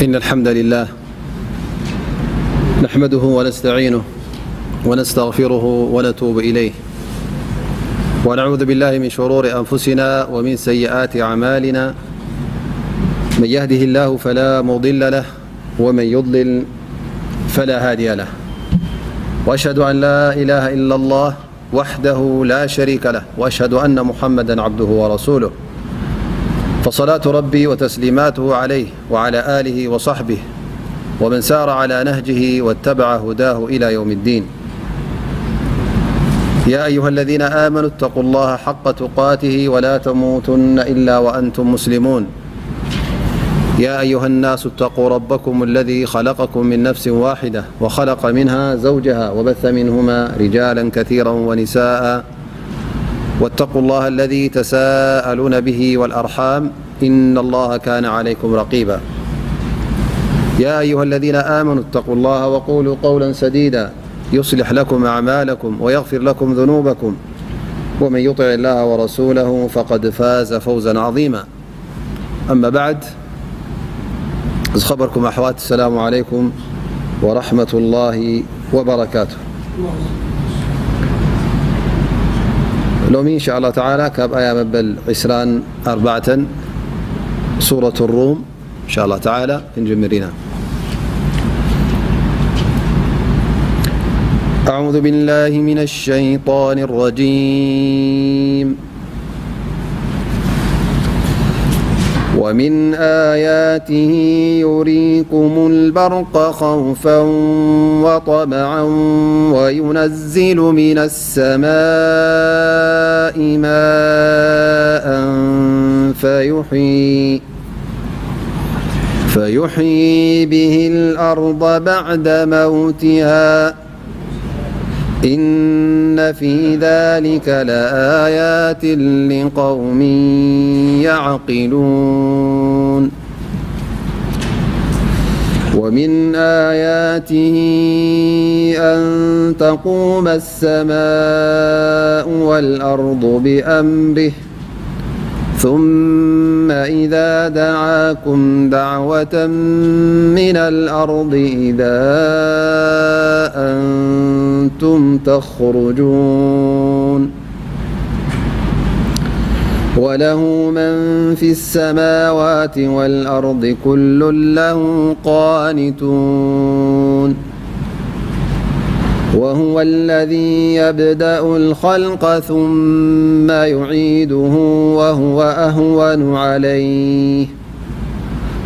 إن الحمد لله نحمده ونستعينه ونستغفره ونتوب إليه، ونعوذ بالله من شرور أنفسنا ومن سيئات أعمالنا. من يهده الله فلا مضل له، ومن يضلل فلا هادي له. وأشهد أن لا إله إلا الله وحده لا شريك له، وأشهد أن محمدا عبده ورسوله. فصلاة ربي وتسليماته عليه وعلى آله وصحبه ومن سار على نهجه واتبع هداه إلى يوم الدين. يا أيها الذين آمنوا اتقوا الله حق تقاته ولا تموتن إلا وأنتم مسلمون. يا أيها الناس اتقوا ربكم الذي خلقكم من نفس واحدة وخلق منها زوجها وبث منهما رجالا كثيرا ونساء، واتقوا الله الذي تساءلون به والأرحام، إن الله كان عليكم رقيبا. يا أيها الذين آمنوا اتقوا الله وقولوا قولا سديدا يصلح لكم أعمالكم ويغفر لكم ذنوبكم، ومن يطع الله ورسوله فقد فاز فوزا عظيما. أما بعد، ዝኸበርኩም ኣሕዋት፣ السلام عليكم ورحمة الله وبركاته. ሎሚ إن شاء الله تعالى ካብ ኣያ መበል عشرين أربعة ሱረት ሩም إن شاء الله تعالى ክንጅምር ኢና። أعوذ بالله من الشيطان الرجيم. ومن آياته يريكم البرق خوفا وطمعا وينزل من السماء ماء فيحيي، فيحيي به الأرض بعد موتها، إن في ذلك لآيات لقوم يعقلون. ومن آياته أن تقوم السماء والأرض بأمره، ثم إذا دعاكم دعوة من الأرض إذا أنتم تخرجون. وله من في السماوات والأرض كل له قانتون. وهو الذي يبدأ الخلق ثم يعيده وهو أهون عليه،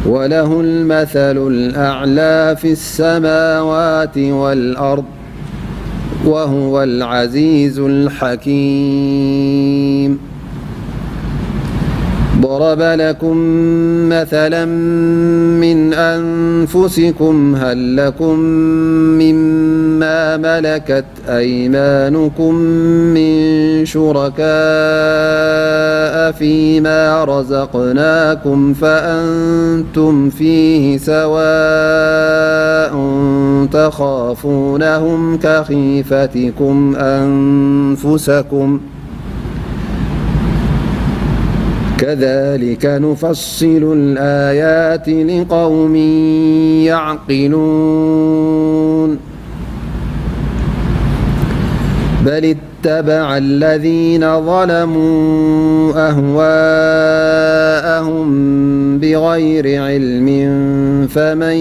وله المثل الأعلى في السماوات والأرض، وهو العزيز الحكيم. ضرب لكم مثلا من أنفسكم، هل لكم مما ملكت أيمانكم من شركاء فيما رزقناكم فأنتم فيه سواء، تخافونهم كخيفتكم أنفسكم، كذلك نفصل الآيات لقوم يعقلون. بل اتبع الذين ظلموا أهواءهم بغير علم، فمن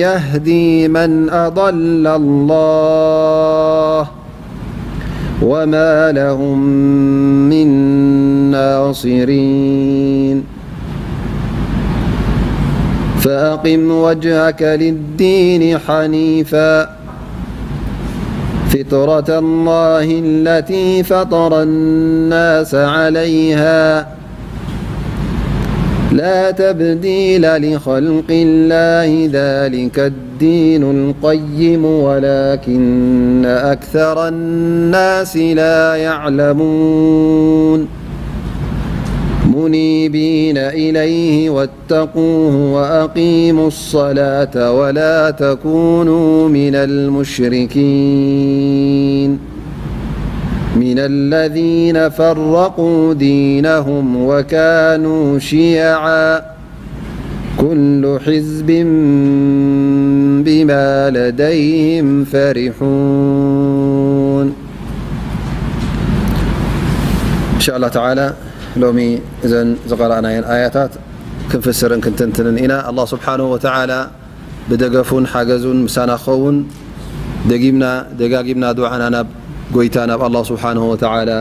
يهدي من أضل الله، وما لهم من ناصرين. فأقم وجهك للدين حنيفا، فطرة الله التي فطر الناس عليها، لا تبديل لخلق الله، ذلك الدين القيم، ولكن أكثر الناس لا يعلمون. منيبين إليه واتقوه وأقيموا الصلاة ولا تكونوا من المشركين، من الذين فرقوا دينهم وكانوا شيعا، كل حزب بما لديهم فرحون. إن شاء الله تعالى ሎሚ እዘን ዝቐራእናየን ኣያታት ክንፍስርን ክንትንትንን ኢና። ኣላህ ስብሓንሁ ወተዓላ ብደገፉን ሓገዙን ምሳና ክኸውን ደጊምና ደጋጊምና ዱዓና ናብ ጎይታ ናብ ኣላህ ስብሓንሁ ወተዓላ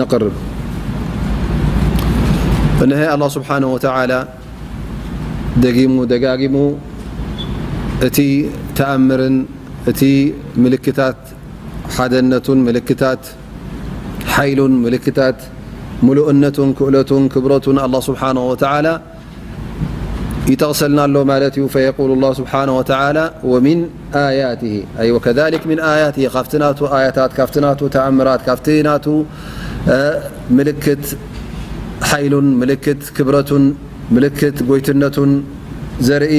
ነቕርብ። እንሀ ኣላህ ስብሓንሁ ወተዓላ ደጊሙ ደጋጊሙ እቲ ተኣምርን እቲ ምልክታት ሓደነቱን ምልክታት ሓይሉን ምልክታት ምሉእነቱን ክእለቱን ክብረቱን ኣላህ ስብሓንሁ ወተዓላ ይጠቕሰልና ኣሎ ማለት እዩ። فيقول الله سبحانه وتعالى ومن آياته، أي وكذلك من آياته، ካብቲ ናቱ ኣያታት፣ ካብቲ ናቱ ተኣምራት፣ ካብቲ ናቱ ምልክት ሓይሉን ምልክት ክብረቱን ምልክት ጎይትነቱን ዘርኢ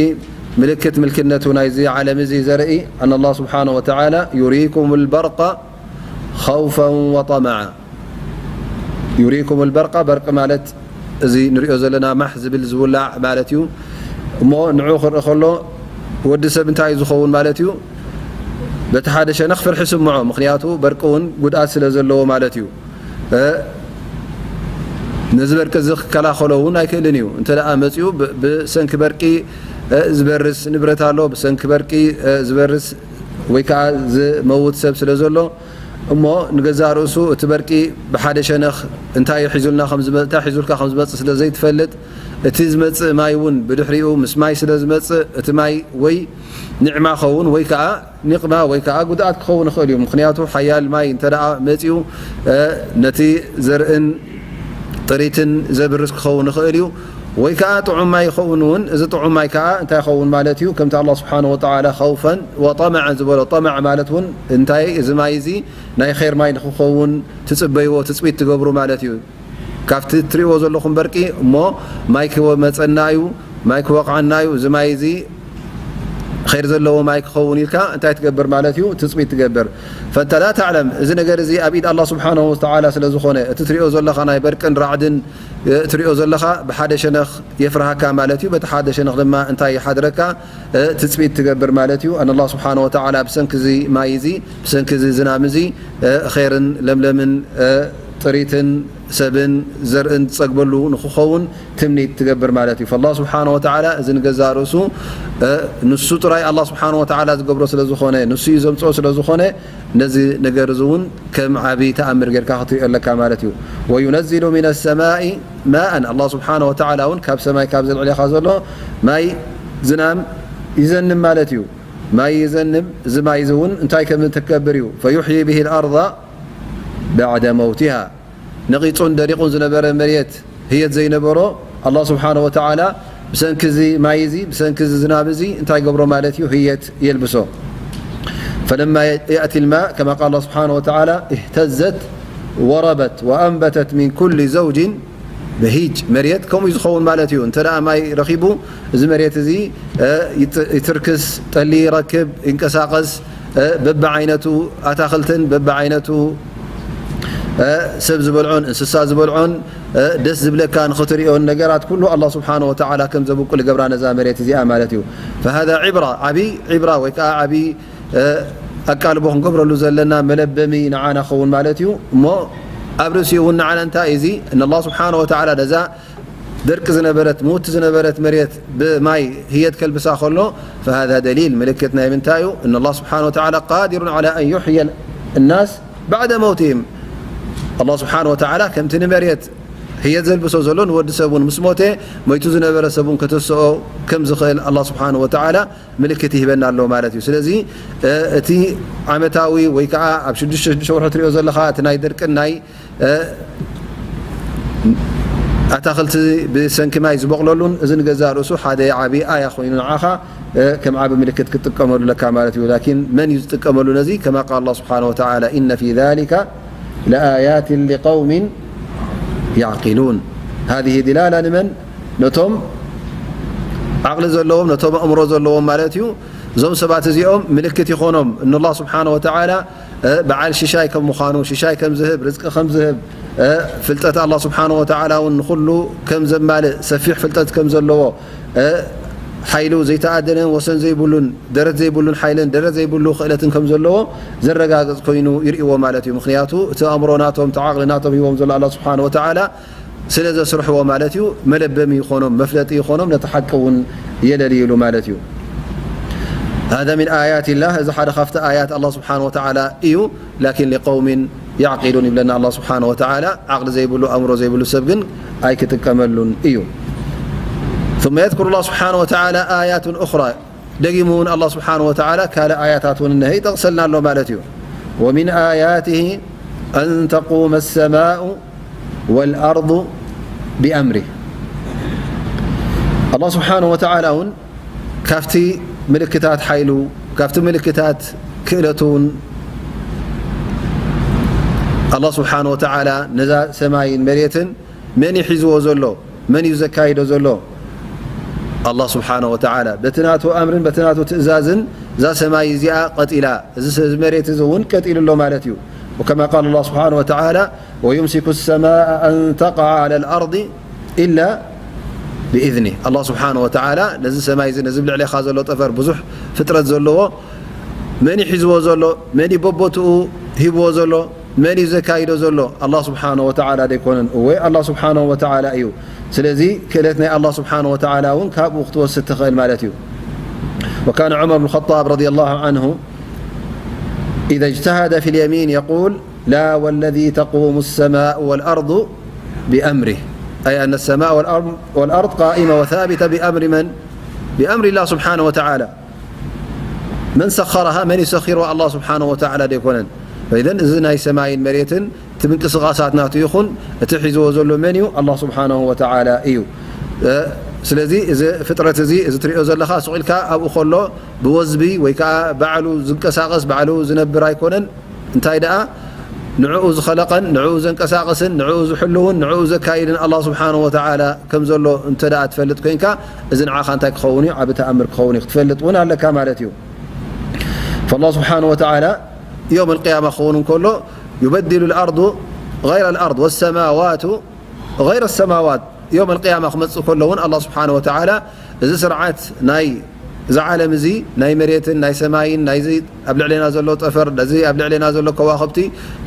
ምልክት ምልክነቱ ናይዚ ዓለም እዚ ዘርኢ أن الله سبحانه وتعالى يريكم البرق خوفا وطمعا. يريكم البرق، በርቂ ማለት እዚ ንሪኦ ዘለና ማሕ ዝብል ዝውላዕ ማለት እዩ። እሞ ንዑ ክርኢ ከሎ ወዲ ሰብ እንታይ እዩ ዝኸውን ማለት እዩ? በቲ ሓደ ሸነኽ ፍርሒ ስምዖ፣ ምኽንያቱ በርቂ እውን ጉድኣት ስለ ዘለዎ ማለት እዩ። እ፣ ነዚ በርቂ እዚ ክከላኸሎ እውን ኣይክእልን እዩ። እንተ ደኣ መፂኡ ብ-፣ ብሰንኪ በርቂ፣ እ፣ ዝበርስ ንብረት ኣሎ፣ ብሰንኪ በርቂ፣ እ፣ ዝበርስ ወይ ከዓ ዝመውት ሰብ ስለ ዘሎ፣ እሞ ንገዛእ ርእሱ እቲ በርቂ ብሓደ ሸነኽ እንታይ እዩ ሒዙልና ከም ዝመ-፣ እንታይ ሒዙልካ ከም ዝመጽእ ስለ ዘይትፈልጥ፣ እቲ ዝመጽእ ማይ እውን ብድሕሪኡ ምስ ማይ ስለ ዝመጽእ፣ እቲ ማይ ወይ ኒዕማ ኸውን ወይ ከዓ ኒቕማ ወይ ከዓ ጉድኣት ክኸውን ይኽእል እዩ። ምኽንያቱ ሓያል ማይ እንተ ደኣ መጺኡ፣ እ፣ ነቲ ዘርእን ጥሪትን ዘብርስ ክኸውን ይኽእል እዩ። ወይ ከዓ ጥዑም ማይ ይኸውን እውን፣ እዚ ጥዑም ማይ ከዓ እንታይ ይኸውን ማለት እዩ? ከምቲ ኣላህ ስብሓንሁ ወተዓላ ኸውፈን ወጠመዐን ዝበሎ፣ ጠመዕ ማለት እውን እንታይ፣ እዚ ማይ እዚ ናይ ኸይር ማይ ንክኸውን ትጽበይዎ፣ ትጽቢት ትገብሩ ማለት እዩ። ካብቲ እትርእይዎ ዘለኹም በርቂ እሞ ማይ ክመጸና እዩ፣ ማይ ክወቕዓና እዩ፣ እዚ ማይ እዚ ኸይር ዘለዎ ማይ ክኸውን ኢልካ እንታይ ትገብር ማለት እዩ? ትጽቢት ትገብር። ፈንተ ላ ተዕለም፣ እዚ ነገር እዚ ኣብ ኢድ ኣላህ ስብሓንሁ ወተዓላ ስለ ዝኾነ፣ እቲ ትርእዮ ዘለኻ ናይ በርቅን ራዕድን፣ እ፣ እትርእዮ ዘለኻ ብሓደ ሸነኽ የፍርሃካ ማለት እዩ፣ በቲ ሓደ ሸነኽ ድማ እንታይ ይሓድረካ? እ፣ ትጽቢት ትገብር ማለት እዩ። ኣን ኣላህ ስብሓንሁ ወተዓላ ብሰንኪ እዚ ማይ እዚ፣ ብሰንኪ እዚ ዝናም እዚ፣ እ፣ ኸይርን ለምለምን፣ እ፣ ጥሪትን ሰብን ዘርእን ዝጸግበሉ ንክኸውን ትምኒት ትገብር ማለት እዩ። ፈላህ ስብሓነ ወተዓላ እዚ ንገዛእ ርእሱ፣ እ፣ ንሱ ጥራይ ኣላህ ስብሓነ ወተዓላ ዝገብሮ ስለ ዝኾነ፣ ንሱ እዩ ዘምጽኦ ስለ ዝኾነ፣ ነዚ ነገር እዚ እውን ከም ዓቢ ተኣምር ጌርካ ክትሪኦ ኣለካ ማለት እዩ። ወዩነዚሉ ሚነ ሰማኢ ማኣን፣ ኣላህ ስብሓነ ወተዓላ እውን ካብ ሰማይ ካብ ዘልዕሌኻ ዘሎ ማይ ዝናም ይዘንብ ማለት እዩ። ማይ ይዘንብ፣ እዚ ማይ እዚ እውን እንታይ ከም ትገብር እዩ። ፈዩሕዪ ብሂ ልኣርዳ ባዕደ መውቲሃ፣ ነቒጹን ደሪቑን ዝነበረ መሬት ህየት ዘይነበሮ፣ ኣላህ ስብሓነ ወተዓላ ብሰንኪ እዚ ማይ እዚ፣ ብሰንኪ እዚ ዝናብ እዚ እንታይ ገብሮ ማለት እዩ? ህየት የልብሶ። ፈለማ የእቲ ልማእ ከማ ቃል ኣላህ ስብሓነ ወተዓላ እህተዘት ወረበት ወኣንበተት ሚን ኩሊ ዘውጅን በሂጅ። መሬት ከምኡ እዩ ዝኸውን ማለት እዩ። እንተ ደኣ ማይ ረኺቡ፣ እዚ መሬት እዚ፣ እ፣ ይት-፣ ይትርክስ፣ ጠሊ ይረክብ፣ ይንቀሳቐስ፣ እ፣ በብዓይነቱ ኣታኽልትን በብዓይነቱ፣ እ፣ ሰብ ዝበልዖን እንስሳ ዝበልዖን፣ እ፣ ደስ ዝብለካ ንኽትሪኦን ነገራት ኩሉ ኣላህ ስብሓነ ወተዓላ ከም ዘብቁል ይገብራ ነዛ መሬት እዚኣ ማለት እዩ። ፈሃዛ ዒብራ፣ ዓቢ ዒብራ ወይ ከዓ ዓቢ፣ እ፣ ኣቃልቦ ክንገብረሉ ዘለና መለበሚ ንዓና ክኸውን ማለት እዩ። እሞ ኣብ ርእሲኡ እውን ንዓና እንታይ እዩ እዚ? ንኣላህ ስብሓነ ወተዓላ ነዛ ደርቂ ዝነበረት፣ ምውቲ ዝነበረት መሬት ብማይ ህየት ከልብሳ ከሎ፣ ፈሃዛ ደሊል፣ ምልክት ናይ ምንታይ እዩ? እነ ኣላህ ስብሓነ ወተዓላ ቃዲሩን ዓላ ኣን ዩሕየ ናስ ባዕደ መውቲሂም። ኣላህ ስብሓነ ወተዓላ ከምቲ ንመሬት ህየት ዘልብሶ ዘሎ ንወዲ ሰብ እውን ምስ ሞተ፣ መይቱ ዝነበረ ሰብ እውን ከተስኦ ከም ዝኽእል ኣላህ ስብሓነ ወተዓላ ምልክት ይህበና ኣሎ ማለት እዩ። ስለዚ፣ እ፣ እቲ ዓመታዊ ወይ ከዓ ኣብ ሽዱሽተ ሽዱሽተ ወርሒ ትሪኦ ዘለኻ እቲ ናይ ደርቅን ናይ እ፣ ኣታኽልቲ ብሰንኪ ማይ ዝበቕለሉን፣ እዚ ንገዛእ ርእሱ ሓደ ዓቢ ኣያ ኮይኑ ንዓኻ፣ እ፣ ከም ዓቢ ምልክት ክትጥቀመሉ ኣለካ ማለት እዩ። ላኪን መን እዩ ዝጥቀመሉ ነዚ? ከማ ቃል ኣላህ ስብሓነ ወተዓላ፣ ኢነ ፊ ዛሊከ ለኣያትን ሊቀውሚን ያዕቂሉን። ሃዚህ ዲላላ ንመን? ነቶም ዓቕሊ ዘለዎም፣ ነቶም ኣእምሮ ዘለዎም ማለት እዩ። እዞም ሰባት እዚኦም ምልክት ይኾኖም። እነላህ ስብሓነ ወተዓላ እ፣ በዓል ሽሻይ ከም ምዃኑ፣ ሽሻይ ከም ዝህብ፣ ርዝቂ ከም ዝህብ፣ እ፣ ፍልጠት ኣላህ ስብሓነ ወተዓላ እውን ንኹሉ ከም ዘማልእ፣ ሰፊሕ ፍልጠት ከም ዘለዎ፣ እ፣ ሓይሉ ዘይተኣደነን ወሰን ዘይብሉን ደረት ዘይብሉን ሓይልን ደረት ዘይብሉ ክእለትን ከም ዘለዎ ዘረጋግጽ ኮይኑ ይርእይዎ ማለት እዩ። ምኽንያቱ እቲ ኣእምሮ ናቶም፣ እቲ ዓቕሊ ናቶም ሂቦም ዘሎ ኣላህ ስብሓነ ወተዓላ ስለ ዘስርሕዎ ማለት እዩ። መለበሚ ይኾኖም፣ መፍለጢ ይኾኖም፣ ነቲ ሓቂ እውን የለልይሉ ማለት እዩ። هذا من آيات الله፣ እዚ ሓደ ካብቲ ኣያት ኣላህ ስብሓነ ወተዓላ እዩ። ላኪን ሊቀውሚን ያዕቂሉን ይብለና ኣላህ ስብሓነ ወተዓላ። ዓቕሊ ዘይብሉ፣ ኣእምሮ ዘይብሉ ሰብ ግን ኣይክጥቀመሉን እዩ። ثم يذكر الله سبحانه وتعالى آيات أخرى، ደጊሙ እውን ኣላህ ስብሓነ ወተዓላ ካልእ ኣያታት እውን እነሀ ይጠቕሰልና ኣሎ ማለት እዩ። ومن آياته أن تقوم السماء والأرض بأمره። ኣላህ ስብሓነ ወተዓላ እውን ካብቲ ምልክታት ሓይሉ፣ ካብቲ ምልክታት ክእለቱ እውን ኣላህ ስብሓነ ወተዓላ ነዛ ሰማይን መሬትን መን እዩ ሒዝዎ ዘሎ? መን እዩ ዘካይዶ ዘሎ? ኣላህ ስብሓነ ወተዓላ በቲ ናቱ ኣምርን በቲ ናቱ ትእዛዝን እዛ ሰማይ እዚኣ ቀጢላ፣ እዚ ስ-፣ እዚ መሬት እዚ እውን ቀጢሉ ኣሎ ማለት እዩ። وكما قال الله سبحانه وتعالى: ويمسك السماء أن تقع على الأرض إلا بإذنه። ኣላህ ስብሓነ ወተዓላ ነዚ ሰማይ እዚ፣ ነዚ ብልዕሌኻ ዘሎ ጠፈር፣ ብዙሕ ፍጥረት ዘለዎ፣ መን እዩ ሒዝዎ ዘሎ? መን እዩ በቦትኡ ሂብዎ ዘሎ? መን እዩ ዘካይዶ ዘሎ? ኣላህ ስብሓነ ወተዓላ ደይኮነን? እወ፣ ኣላህ ስብሓነ ወተዓላ እዩ። ስለዚ ክእለት ናይ ኣላህ ስብሓነ ወተዓላ እውን ካብኡ ክትወስድ ትኽእል ማለት እዩ። وكان عمر بن الخطاب رضي الله عنه إذا اجتهد في اليمين يقول: لا والذي تقوم السماء والأرض بأمره، أي أن السماء والأرض، والأرض قائمة وثابتة بأمر من؟ بأمر الله سبحانه وتعالى. من سخرها؟ መን እዩ ሰኺርዋ? ኣላህ ስብሓነ ወተዓላ ደይኮነን? ፈኢዘን እዚ ናይ ሰማይን መሬትን እቲ ምንቅስቓሳት ናቱ ይኹን፣ እቲ ሒዝዎ ዘሎ መን እዩ? ኣላህ ስብሓነሁ ወተዓላ እዩ። እ፣ ስለዚ እዚ ፍጥረት እዚ፣ እዚ ትሪኦ ዘለኻ፣ ስቕ ኢልካ ኣብኡ ከሎ ብወዝቢ ወይ ከዓ ባዕሉ ዝንቀሳቐስ፣ ባዕሉ ዝነብር ኣይኮነን። እንታይ ደኣ ንዕኡ ዝኸለቐን ንዕኡ ዘንቀሳቕስን ንዕኡ ዝሕልውን ንዕኡ ዘካይድን ኣላህ ስብሓነሁ ወተዓላ ከም ዘሎ እንተ ደኣ ትፈልጥ ኮይንካ፣ እዚ ንዓኻ እንታይ ክኸውን እዩ? ዓቢ ተኣምር ክኸውን እዩ። ክትፈልጥ እውን ኣለካ ማለት እዩ። ፈላህ ስብሓነሁ ወተዓላ የውም ኣልቅያማ ክኸውን እንከሎ፣ ዩበድሉ ልኣርዱ ገይረ ልኣርድ ወሰማዋቱ ገይረ ሰማዋት፣ ዮም ኣልቅያማ ክመጽእ ከሎ እውን ኣላህ ስብሓነ ወተዓላ እዚ ስርዓት ናይ፣ እዚ ዓለም እዚ ናይ መሬትን ናይ ሰማይን ናይዚ ኣብ ልዕሌና ዘሎ ጠፈር፣ ነዚ ኣብ ልዕሌና ዘሎ ከዋኽብቲ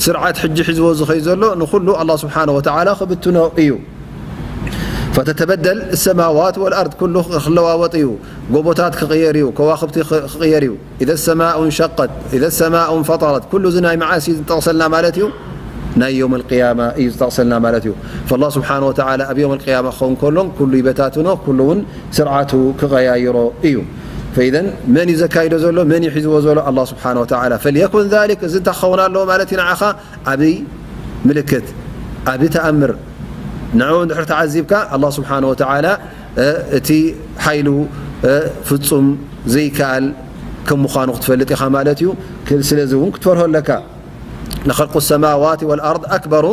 ስርዓት ሕጂ ሒዝዎ ዝኸይ ዘሎ ንኹሉ ኣላህ ስብሓነ ወተዓላ ክብትኖ እዩ። ፈተተበደል ሰማዋት ወልኣርድ፣ ኩሉ ክለዋወጥ እዩ። ጎቦታት ክቕየር እዩ፣ ከዋኽብቲ ኽ-፣ ክቕየር እዩ። إذا السماء انشقت، إذا السماء انفطرت، ኩሉ እዚ ናይ መዓስ እዩ ዝጠቕሰልና ማለት እዩ? ናይ የውም ኣልቅያማ እዩ ዝጠቕሰልና ማለት እዩ። ፈላህ ስብሓነ ወተዓላ ኣብ የውም ኣልቅያማ ክኸውን ከሎን ኩሉ ይበታትኖ፣ ኩሉ እውን ስርዓቱ ክቐያይሮ እዩ። ፈኢዘን መን እዩ ዘካይዶ ዘሎ? መን እዩ ሒዝዎ ዘሎ? ኣላህ ስብሓነ ወተዓላ። ፈልየኩን ዛሊክ፣ እዚ እንታይ ክኸውን ኣለዎ ማለት እዩ ንዓኻ? ዓብይ ምልክት፣ ዓብይ ተኣምር። ንዕኡ እንድሕር ተዓዚብካ ኣላህ ስብሓነ ወተዓላ፣ እ፣ እቲ ሓይሉ፣ እ፣ ፍጹም ዘይከኣል ከም ምዃኑ ክትፈልጥ ኢኻ ማለት እዩ። ክ-፣ ስለዚ እውን ክትፈርሆ ኣለካ። ለኸልቁ ሰማዋት ወልኣርድ ኣክበሩ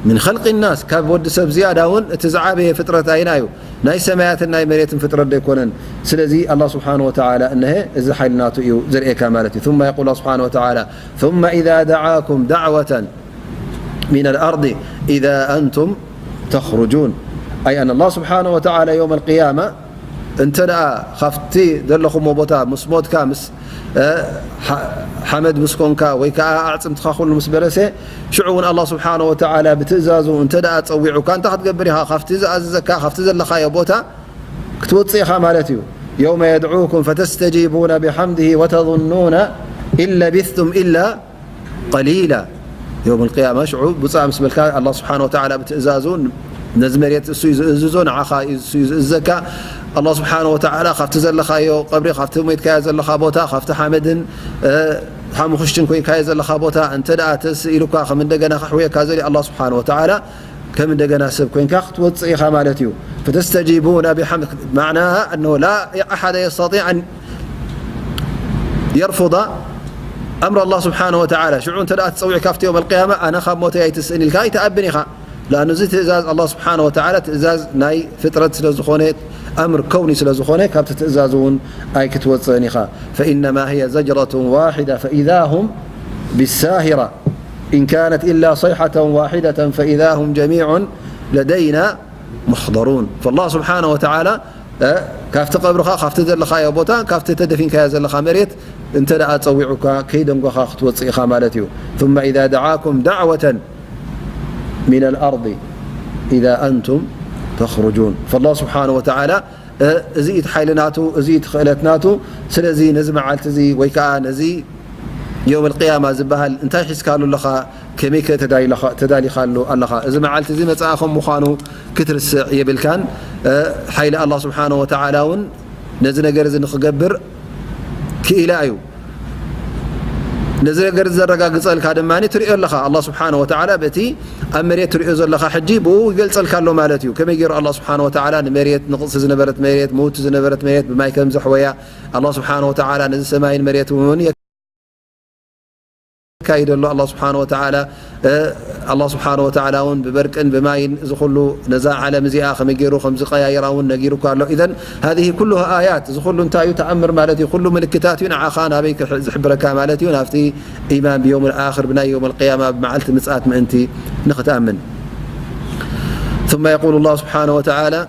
ምን ኸልቂ ናስ፣ ካብ ወዲ ሰብ ዝያዳ እውን እቲ ዝዓበየ ፍጥረት ኣይና እዩ? ናይ ሰማያትን ናይ መሬትን ፍጥረት ዶ ኣይኮነን? ስለዚ ኣላህ ስብሓነ ወተዓላ እነሀ እዚ ሓይሊ ናቱ እዩ ዘርእየካ ማለት እዩ። ثم يقول الله سبحانه وتعالى: ثم إذا دعاكم دعوة من الأرض إذا أنتم تخرجون، أي أن الله سبحانه وتعالى يوم القيامة እንተ ደኣ ካብቲ ዘለኹሞ ቦታ ምስ ሞትካ፣ ምስ፣ እ፣ ሓ-፣ ሓመድ ምስ ኮንካ ወይ ከኣ ኣዕጽምትኻ ኩሉ ምስ በለሰ፣ ሽዑ እውን ኣላህ ስብሓነ ወተዓላ ብትእዛዙ እንተ ደኣ ጸዊዑካ፣ እንታይ ክትገብር ኢኻ? ካብቲ ዝኣዘዘካ፣ ካብቲ ዘለኻዮ ቦታ ክትወጽእ ኢኻ ማለት እዩ። يوم يدعوكم فتستجيبون بحمده وتظنون إن لبثتم إلا قليلا. የውም ኣልቅያማ ሽዑ ብጻእ ምስ በልካ፣ ኣላህ ስብሓነ ወተዓላ ብትእዛዙ ነዚ መሬት እሱ እዩ ዝእዝዞ፣ ንዓኻ እዩ፣ እሱ እዩ ዝእዝዘካ። ኣላህ ስብሓነ ወተዓላ ካብቲ ዘለኻዮ ቀብሪ፣ ካብቲ ሞይትካዮ ዘለኻ ቦታ፣ ካብቲ ሓመድን፣ እ፣ ሓሙኽሽትን ኮይንካዮ ዘለኻ ቦታ እንተ ደኣ ተስኢሉካ፣ ከም እንደገና ከሕውየካ ዘልዩ ኣላህ ስብሓነ ወተዓላ ከም እንደገና ሰብ ኮይንካ ክትወጽእ ኢኻ ማለት እዩ። ፈተስተጂቡና ቢሓምድ፣ ማዕናሃ ኣነሁ ላ ኣሓደ የስተጢዕ ኣን የርፉዳ ኣምር ኣላህ ስብሓነ ወተዓላ። ሽዑ እንተ ደኣ ትጸዊዕ ካብቲ የውም ኣልቅያማ፣ ኣነ ካብ ሞተይ ኣይትስእን ኢልካ ኣይትኣብን ኢኻ። ለኣኑ እዚ ትእዛዝ ኣላህ ስብሓነ ወተዓላ ትእዛዝ ናይ ፍጥረት ስለ ዝኾነ፣ ኣምር ከውኒ ስለ ዝኾነ፣ ካብቲ ትእዛዝ እውን ኣይክትወጽእን ኢኻ። ፈኢነማ ህየ ዘጅረቱን ዋሒዳ ፈኢዛ ሁም ቢሳሂራ። إن كانت إلا صيحة واحدة فإذا هم جميع لدينا محضرون. ፈላህ ስብሓነ ወተዓላ እ፣ ካብቲ ቀብርኻ፣ ካብቲ ዘለኻዮ ቦታ፣ ካብቲ ተደፊንካዮ ዘለኻ መሬት እንተ ደኣ ጸዊዑካ፣ ከይደንጎኻ ክትወጽእ ኢኻ ማለት እዩ። ثم إذا دعاكم دعوة من الأرض إذا أنتم تخرجون. فالله سبحانه وتعالى፣ እ፣ እዚ እቲ ሓይሊ ናቱ፣ እዚ እቲ ክእለት ናቱ። ስለዚ ነዚ መዓልቲ እዚ ወይ ከኣ ነዚ የውመል ቅያማ ዝበሃል እንታይ ሒዝካሉ ኣለኻ? ከመይከ ተዳይለኻ-፣ ተዳሊኻሉ ኣለኻ? እዚ መዓልቲ እዚ መጻኢ ከም ምዃኑ ክትርስዕ የብልካን። እ፣ ሓይሊ ኣላህ ስብሓነሁ ወተዓላ እውን ነዚ ነገር እዚ ንኽገብር ክኢላ እዩ። ነዚ ነገር እዚ ዘረጋግጸልካ ድማ ትሪኦ ኣለኻ። ኣላህ ስብሓነሁ ወተዓላ በቲ ኣብ መሬት ትሪኦ ዘለኻ ሕጂ ብኡ ይገልጸልካ ኣሎ ማለት እዩ። ከመይ ገይሩ ኣላህ ስብሓነሁ ወተዓላ ንመሬት፣ ንቕጽቲ ዝነበረት መሬት፣ ምውቲ ዝነበረት መሬት ብማይ ከም ዘሕወያ፣ ኣላህ ስብሓነሁ ወተዓላ ነዚ ሰማይን መሬትን እውን የካይደሉ። ኣላህ ስብሓነሁ ወተዓላ፣ እ፣ ኣላህ ስብሓነሁ ወተዓላ እውን ብበርቅን ብማይን እዚ ኩሉ ነዛ ዓለም እዚኣ ከመይ ገይሩ ከም ዝቀያይራ እውን ነጊሩካ ኣሎ። ኢዘን ሃዚህ ኩሉ ኣያት፣ እዚ ኩሉ እንታይ እዩ? ተኣምር ማለት እዩ። ኩሉ ምልክታት እዩ። ንዓኻ ናበይ ክሕ-፣ ዝሕብረካ ማለት እዩ? ናብቲ ኢማን ብየውም ኣኽር፣ ብናይ የውም ኣልቅያማ፣ ብመዓልቲ ምጽኣት ምእንቲ ንኽትኣምን። ثم يقول الله سبحانه وتعالى: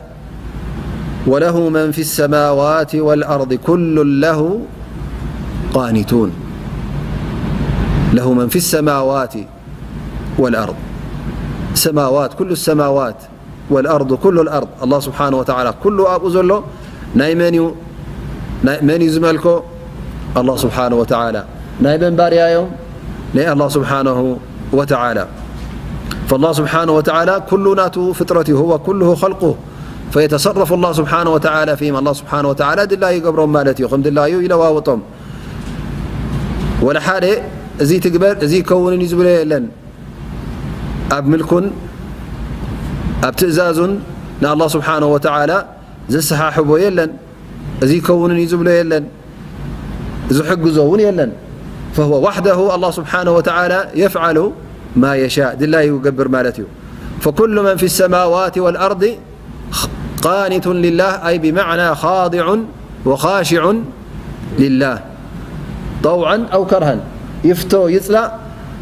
وله من في السماوات والأرض كل له قانتون. له من في السماوات والأرض. سماوات، كل السماوات والأرض، كل الأرض. ኣላህ ስብሓነሁ ወተዓላ ኩሉ ኣብኡ ዘሎ ናይ መን እዩ? ናይ መን እዩ ዝመልኮ? ኣላህ ስብሓነሁ ወተዓላ። ናይ መን ባርያ እዮም? ናይ ኣላህ ስብሓነሁ ወተዓላ። فالله سبحانه وتعالى ኩሉ ናቱ ፍጥረት እዩ። هو كله خلقه فيتصرف الله سبحانه وتعالى فيهم. ኣላህ ስብሓነሁ ወተዓላ ድላዩ ይገብሮም ማለት እዩ። ከም ድላዩ ይለዋውጦም። ወላ ሓደ እዚ ትግበር፣ እዚ ይከውንን እዩ ዝብሎ የለን። ኣብ ምልኩን ኣብ ትእዛዙን ንኣላህ ስብሓነሁ ወተዓላ ዘሰሓሕቦ የለን። እዚ ይከውንን እዩ ዝብሎ የለን። ዝሕግዞ እውን የለን። فهو وحده፣ ኣላህ ስብሓነሁ ወተዓላ፣ يفعل ما يشاء፣ ድላዩ ይገብር ማለት እዩ። فكل من في السماوات والأرض قانت لله، أي بمعنى خاضع وخاشع لله طوعا أو كرها። ይፍቶ ይጽላእ፣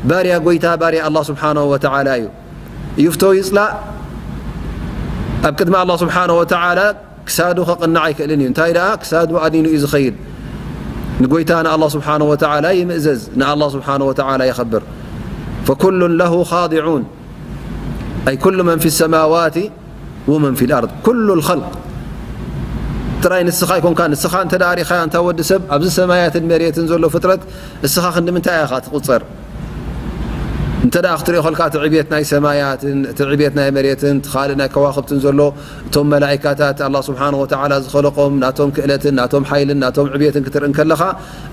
ባርያ ጎይታ፣ ባርያ ኣላህ ስብሓነሁ ወተዓላ እዩ። ይፍቶ ይጽላእ፣ ኣብ ቅድሚ ኣላህ ስብሓነሁ ወተዓላ ክሳዱ ከቕንዕ ኣይክእልን እዩ። እንታይ ደኣ? ክሳዱ ኣዲኑ እዩ ዝኸይድ። ንጎይታ ንኣላህ ስብሓነሁ ወተዓላ ይምእዘዝ፣ ንኣላህ ስብሓነሁ ወተዓላ የኸብር። فكل له خاضعون، أي كل من في السماوات ومن في الأرض، كل الخلق። ጥራይ ንስኻ ኣይኮንካ፣ ንስኻ እንተ ደኣ ሪኻያ፣ እንታ ወዲ ሰብ፣ ኣብዚ ሰማያትን መሬትን ዘሎ ፍጥረት፣ እስኻ ክንዲ ምንታይ ኢኻ ትቑጸር? እንተ ደኣ ክትሪኦ ከልካ፣ እቲ ዕብየት ናይ ሰማያትን፣ እቲ ዕብየት ናይ መሬትን፣ እቲ ካልእ ናይ ከዋኽብትን ዘሎ፣ እቶም መላኢካታት፣ ኣላህ ስብሓነሁ ወተዓላ ዝኸለቆም፣ ናቶም ክእለትን፣ ናቶም ሓይልን፣ ናቶም ዕብየትን ክትርኢ እንከለኻ፣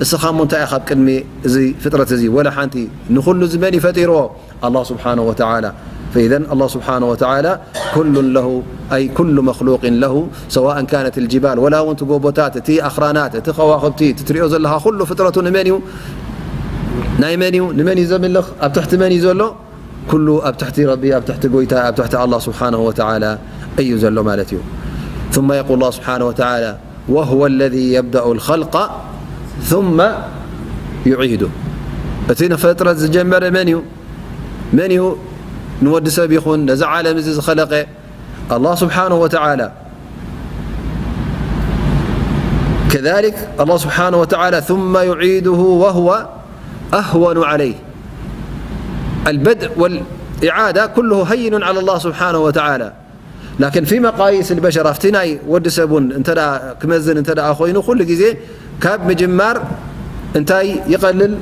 እስኻ እሞ እንታይ ኢኻ ኣብ ቅድሚ እዚ ፍጥረት እዚ? ወላ ሓንቲ። ንኹሉ እዚ መን እዩ ፈጢርዎ? ኣላህ ስብሓነሁ ወተዓላ። فإذا الله سبحانه وتعالى كل له، أي كل مخلوق له، سواء كانت الجبال، ወላ እውን እቲ ጎቦታት፣ እቲ ኣኽራናት፣ እቲ ከዋኽብቲ፣ እቲ ትሪኦ ዘለኻ ኩሉ ፍጥረቱ ንመን እዩ? ናይ መን እዩ? ንመን እዩ ዘምልኽ? ኣብ ትሕቲ መን እዩ ዘሎ? ኩሉ ኣብ ትሕቲ ረቢ፣ ኣብ ትሕቲ ጎይታ፣ ኣብ ትሕቲ ኣላህ ስብሓነሁ ወተዓላ እዩ ዘሎ ማለት እዩ። ثم يقول الله سبحانه وتعالى: وهو الذي يبدأ الخلق ثم يعيده. እቲ ንፍጥረት ዝጀመረ መን እዩ? መን እዩ ንወዲ ሰብ ይኹን ነዚ ዓለም እዚ ዝኸለቀ? ኣላህ ስብሓነሁ ወተዓላ። كذلك الله سبحانه وتعالى: ثم يعيده وهو أهون عليه. البدء والإعادة كله هين على الله سبحانه وتعالى. لكن في مقاييس البشر، ኣብቲ ናይ ወዲ ሰብ እውን እንተ ደኣ ክመዝን እንተ ደኣ ኮይኑ፣ ኩሉ ግዜ ካብ ምጅማር እንታይ ይቐልል?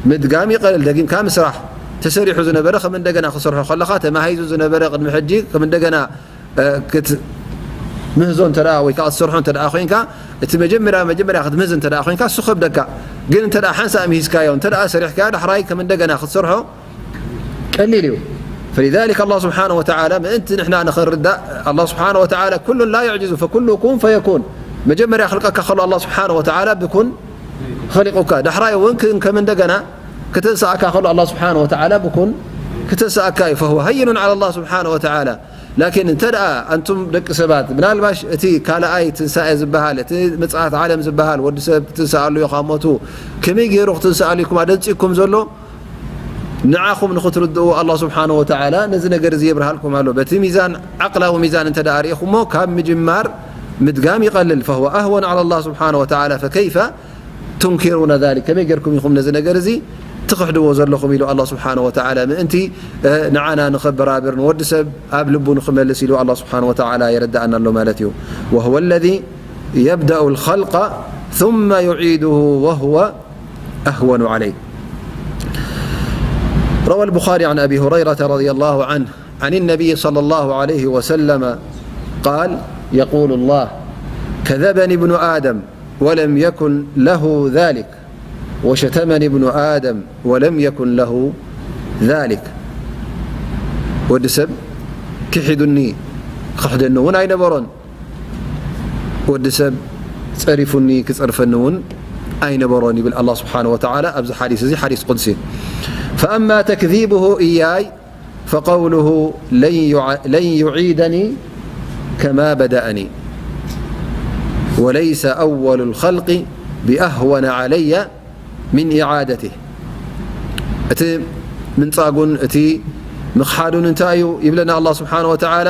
ምድጋም ይቐልል። ደጊምካ ምስራሕ፣ ተሰሪሑ ዝነበረ ከም እንደገና ክሰርሖ ከለኻ፣ ተማሂዙ ዝነበረ ቅድሚ ሕጂ ከም እንደገና፣ እ፣ ክትምህዞ እንተ ደኣ ወይ ከኣ ክትሰርሖ እንተ ደኣ ኮይንካ፣ እቲ መጀመርያ፣ መጀመርያ ክትምህዝ እንተ ደኣ ኮይንካ፣ እሱ ከብደካ። ግን እንተ ደኣ ሓንሳእ ምሂዝካዮ፣ እንተ ደኣ ሰሪሕካዮ፣ ዳሕራይ ከም እንደገና ክትሰርሖ ቀሊል እዩ። فلذلك الله سبحانه وتعالى ምእንቲ ንሕና ንኽንርዳእ፣ ኣላህ ስብሓነሁ ወተዓላ: كل لا يعجز، فكل كن فيكون። መጀመርያ ክልቀካ ከሎ ኣላህ ስብሓነሁ ወተዓላ ብኩን ኸሊቑካ። ዳሕራይ እውን ክን ከም እንደገና ክተንስኣካ ከሎ ኣላህ ስብሓነሁ ወተዓላ ብኩን ክተንስኣካ እዩ። فهو هين على الله سبحانه وتعالى. ላኪን እንተ ደኣ ኣንቱም ደቂ ሰባት፣ ምናልባሽ እቲ ካልኣይ ትንሳኤ ዝበሃል፣ እቲ ምጽኣት ዓለም ዝበሃል፣ ወዲ ሰብ ትንስኣሉ ኢኻ ሞቱ፣ ከመይ ገይሩ ክትንስኣሉ ኢልኩም ኣደንጺኩም ዘሎ? ንዓኹም ንኽትርድእዎ ኣላህ ስብሓነሁ ወተዓላ ነዚ ነገር እዚ የብርሃልኩም ኣሎ። በቲ ሚዛን፣ ዓቕላዊ ሚዛን እንተ ደኣ ርኢኹሞ፣ ካብ ምጅማር ምድጋም ይቐልል። فهو أهون على الله سبحانه وتعالى، فكيف تنكرون ذلك؟ ከመይ ጌርኩም ኢኹም ነዚ ነገር እዚ ትኽሕድዎ ዘለኹም? ኢሉ ኣላህ ስብሓነሁ ወተዓላ ምእንቲ፣ እ፣ ንዓና ንኸበራብር፣ ንወዲ ሰብ ኣብ ልቡ ንኽመልስ ኢሉ ኣላህ ስብሓነሁ ወተዓላ የረድኣና ኣሎ ማለት እዩ። وهو الذي يبدأ الخلق ثم يعيده وهو أهون عليه. روى البخاري عن أبي هريرة رضي الله عنه عن النبي صلى الله عليه وسلم قال: يقول الله: كذبني ابن آدم ولم يكن له ذلك، وشتمني ابن آدم ولم يكن له ذلك. ወዲ ሰብ ክሒዱኒ ክኽሕደኒ እውን ኣይነበሮን፣ ወዲ ሰብ ጸሪፉኒ ክጸርፈኒ እውን ኣይነበሮን ይብል ኣላህ ስብሓነሁ ወተዓላ ኣብዚ ሓዲስ እዚ፣ ሓዲስ ቁድሲ። فأما تكذيبه إياي فقوله: لن يع-، لن يعيدني كما بدأني، وليس أول الخلق بأهون علي من إعادته. እቲ ምንጻጉን እቲ ምኽሓዱን እንታይ እዩ ይብለና ኣላህ ስብሓነሁ ወተዓላ?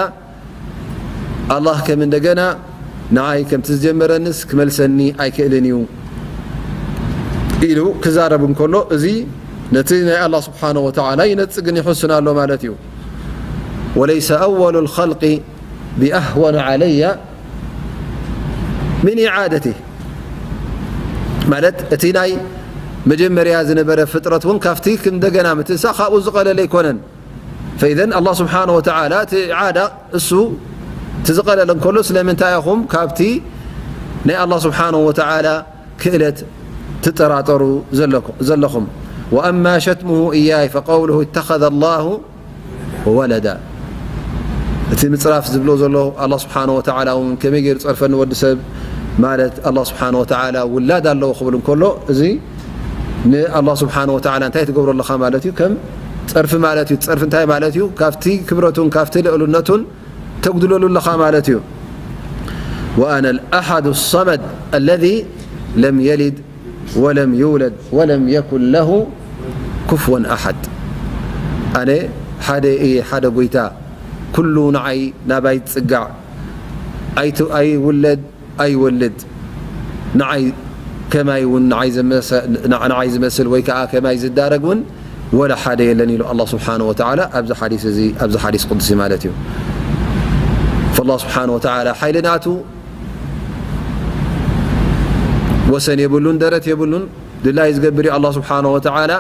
ኣላህ ከም እንደገና ንዓይ ከምቲ ዝጀመረንስ ክመልሰኒ ኣይክእልን እዩ ኢሉ ክዛረብ እንከሎ፣ እዚ ነቲ ናይ ኣላህ ስብሓነሁ ወተዓላ ይነጽግን ይሕሱን ኣሎ ማለት እዩ። وليس أول الخلق بأهون علي من إعادته، ማለት እቲ ናይ መጀመርያ ዝነበረ ፍጥረት እውን ካብቲ እንደገና ምትንሳ ካብኡ ዝቐለለ ኣይኮነን። فإذن ኣላህ ስብሓነሁ ወተዓላ እቲ ኢዓዳ እሱ እቲ ዝቐለለ እንከሎ፣ ስለምንታይ ኢኹም ካብቲ ናይ ኣላህ ስብሓነሁ ወተዓላ ክእለት ትጠራጠሩ ዘለኩ-፣ ዘለኹም? وأما شتمه إياي فقوله: اتخذ الله ولدا። እቲ ምጽራፍ ዝብሎ ዘሎ ኣላህ ስብሓነሁ ወተዓላ እውን ከመይ ገይሩ ጸርፈኒ ወዲ ሰብ ማለት ኣላህ ስብሓነሁ ወተዓላ ውላድ ኣለዎ ክብል እንከሎ፣ እዚ ንኣላህ ስብሓነሁ ወተዓላ እንታይ ትገብሮ ኣለኻ ማለት እዩ? ከም ጸርፊ ማለት እዩ። ጸርፊ እንታይ ማለት እዩ? ካብቲ ክብረቱን ካብቲ ልዕልነቱን ተጉድለሉ ኣለኻ ማለት እዩ። وأنا الأحد الصمد الذي لم يلد ولم يولد ولم يكن له كفوا أحد። ኣነ ሓደ እየ፣ ሓደ ጎይታ፣ ኩሉ ንዓይ ናባይ ዝጽጋዕ፣ ኣይት-፣ ኣይውለድ ኣይወልድ፣ ንዓይ ከማይ እውን ንዓይ ዘመሰ-፣ ንዓይ ዝመስል ወይ ከዓ ከማይ ዝዳረግ እውን ወላ ሓደ የለን ኢሉ ኣላህ ስብሓነሁ ወተዓላ ኣብዚ ሓዲስ እዚ፣ ኣብዚ ሓዲስ ቁድሲ ማለት እዩ። ፈላህ ስብሓነሁ ወተዓላ ሓይሊ ናቱ ወሰን የብሉን፣ ደረት የብሉን። ድላይ ዝገብር እዩ ኣላህ ስብሓነሁ ወተዓላ።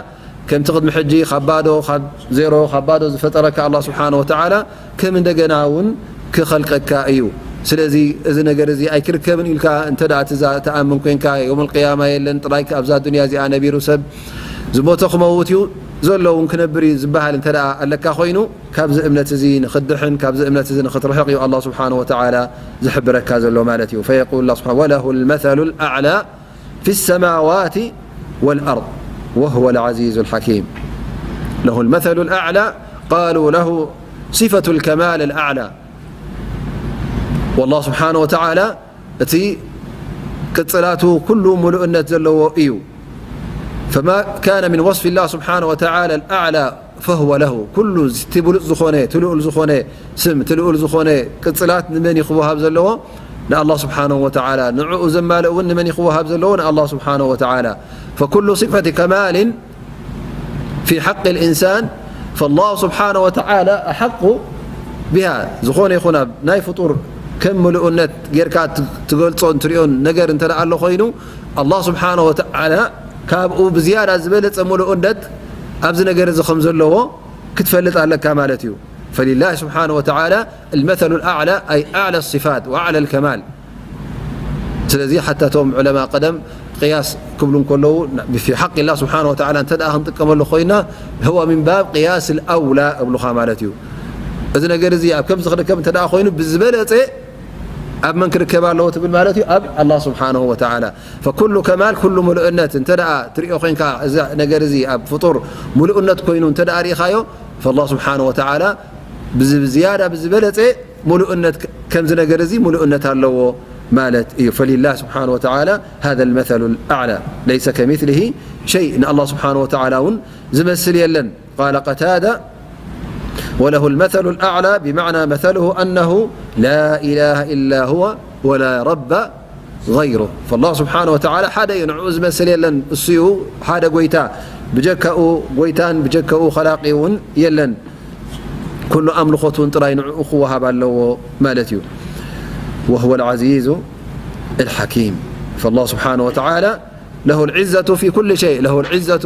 ከምቲ ቅድሚ ሕጂ ካብ ባዶ፣ ካብ ዜሮ፣ ካብ ባዶ ዝፈጠረካ ኣላህ ስብሓነሁ ወተዓላ ከም እንደገና እውን ክኸልቀካ እዩ። ስለዚ እዚ ነገር እዚ ኣይክርከብን ኢልካ እንተ ደኣ ትዛ-፣ ትኣምን ኮንካ፣ የውመል ቅያማ የለን፣ ጥራይ ኣብዛ ዱንያ እዚኣ ነቢሩ ሰብ ዝሞተ ክመውት እዩ፣ ዘሎ እውን ክነብር እዩ ዝበሃል እንተ ደኣ ኣለካ ኮይኑ፣ ካብዚ እምነት እዚ ንኽድሕን፣ ካብዚ እምነት እዚ ንኽትርሕቕ እዩ ኣላህ ስብሓነሁ ወተዓላ ዝሕብረካ ዘሎ ማለት እዩ። ፈየቁል ኣላህ ስብሓነሁ፣ ወለሁል መሰሉል ኣዕላ في السماوات والأرض وهو العزيز الحكيم. له المثل الأعلى، قالوا له صفة الكمال الأعلى. والله سبحانه وتعالى እቲ ቅጽላቱ ኩሉ ምሉእነት ዘለዎ እዩ። فما كان من وصف الله سبحانه وتعالى الأعلى فهو له. ኩሉ እቲ ብሉጽ ዝኾነ፣ እቲ ልኡል ዝኾነ ስም፣ እቲ ልኡል ዝኾነ ቅጽላት ንመን እዩ ክወሃብ ዘለዎ? ንኣላህ ስብሓነሁ ወተዓላ። ንዕኡ ዘማልእ እውን ንመን እዩ ክወሃብ ዘለዎ? ንኣላህ ስብሓነሁ ወተዓላ። فكل صفة كمال في حق الإنسان فالله سبحانه وتعالى أحق بها. ዝኾነ ይኹን ኣብ ናይ ፍጡር ከም ምሉእነት ጌርካ ት-፣ ትገልጾን ትሪኦን ነገር እንተ ደኣ ኣሎ ኮይኑ፣ ኣላህ ስብሓነሁ ወተዓላ ካብኡ ብዝያዳ ዝበለጸ ምሉእነት ኣብዚ ነገር እዚ ከም ዘለዎ ክትፈልጥ ኣለካ ማለት እዩ። فلله سبحانه وتعالى المثل الأعلى، أي أعلى الصفات وأعلى الكمال. ስለዚ ሓታ እቶም ዑለማ ቀደም ቅያስ ክብሉ እንከለዉ፣ في حق الله سبحانه وتعالى እንተ ደኣ ክንጥቀመሉ ኮይና፣ هو من باب قياس الأولى እብሉኻ ማለት እዩ። እዚ ነገር እዚ ኣብ ከምዚ ክርከብ እንተ ደኣ ኮይኑ፣ ብዝበለጸ ኣብ መን ክርከብ ኣለዎ ትብል ማለት እዩ? ኣብ ኣላህ ስብሓነሁ ወተዓላ። فكل كمال، ኩሉ ምሉእነት እንተ ደኣ ትሪኦ ኮይንካ፣ እዚ ነገር እዚ ኣብ ፍጡር ምሉእነት ኮይኑ እንተ ደኣ ርኢኻዮ፣ فالله سبحانه وتعالى ብዚ-፣ ብዝያዳ ብዝበለጸ ምሉእነት ከ-፣ ከምዚ ነገር እዚ ምሉእነት ኣለዎ ማለት እዩ። فلله سبحانه وتعالى هذا المثل الأعلى، ليس كمثله شيء። ንኣላህ ስብሓነሁ ወተዓላ እውን ዝመስል የለን። قال قتادة: وله المثل الأعلى، بمعنى مثله أنه لا إله إلا هو ولا رب غيره. فالله سبحانه وتعالى ሓደ እዩ፣ ንዕኡ ዝመስል የለን። እሱ እዩ ሓደ ጎይታ፣ ብጀካኡ ጎይታን ብጀካኡ ኸላቒ እውን የለን። ኩሉ ኣምልኾት እውን ጥራይ ንዕኡ ክወሃብ ኣለዎ ማለት እዩ። وهو العزيز الحكيم. فالله سبحانه وتعالى له العزة في كل شيء، له العزة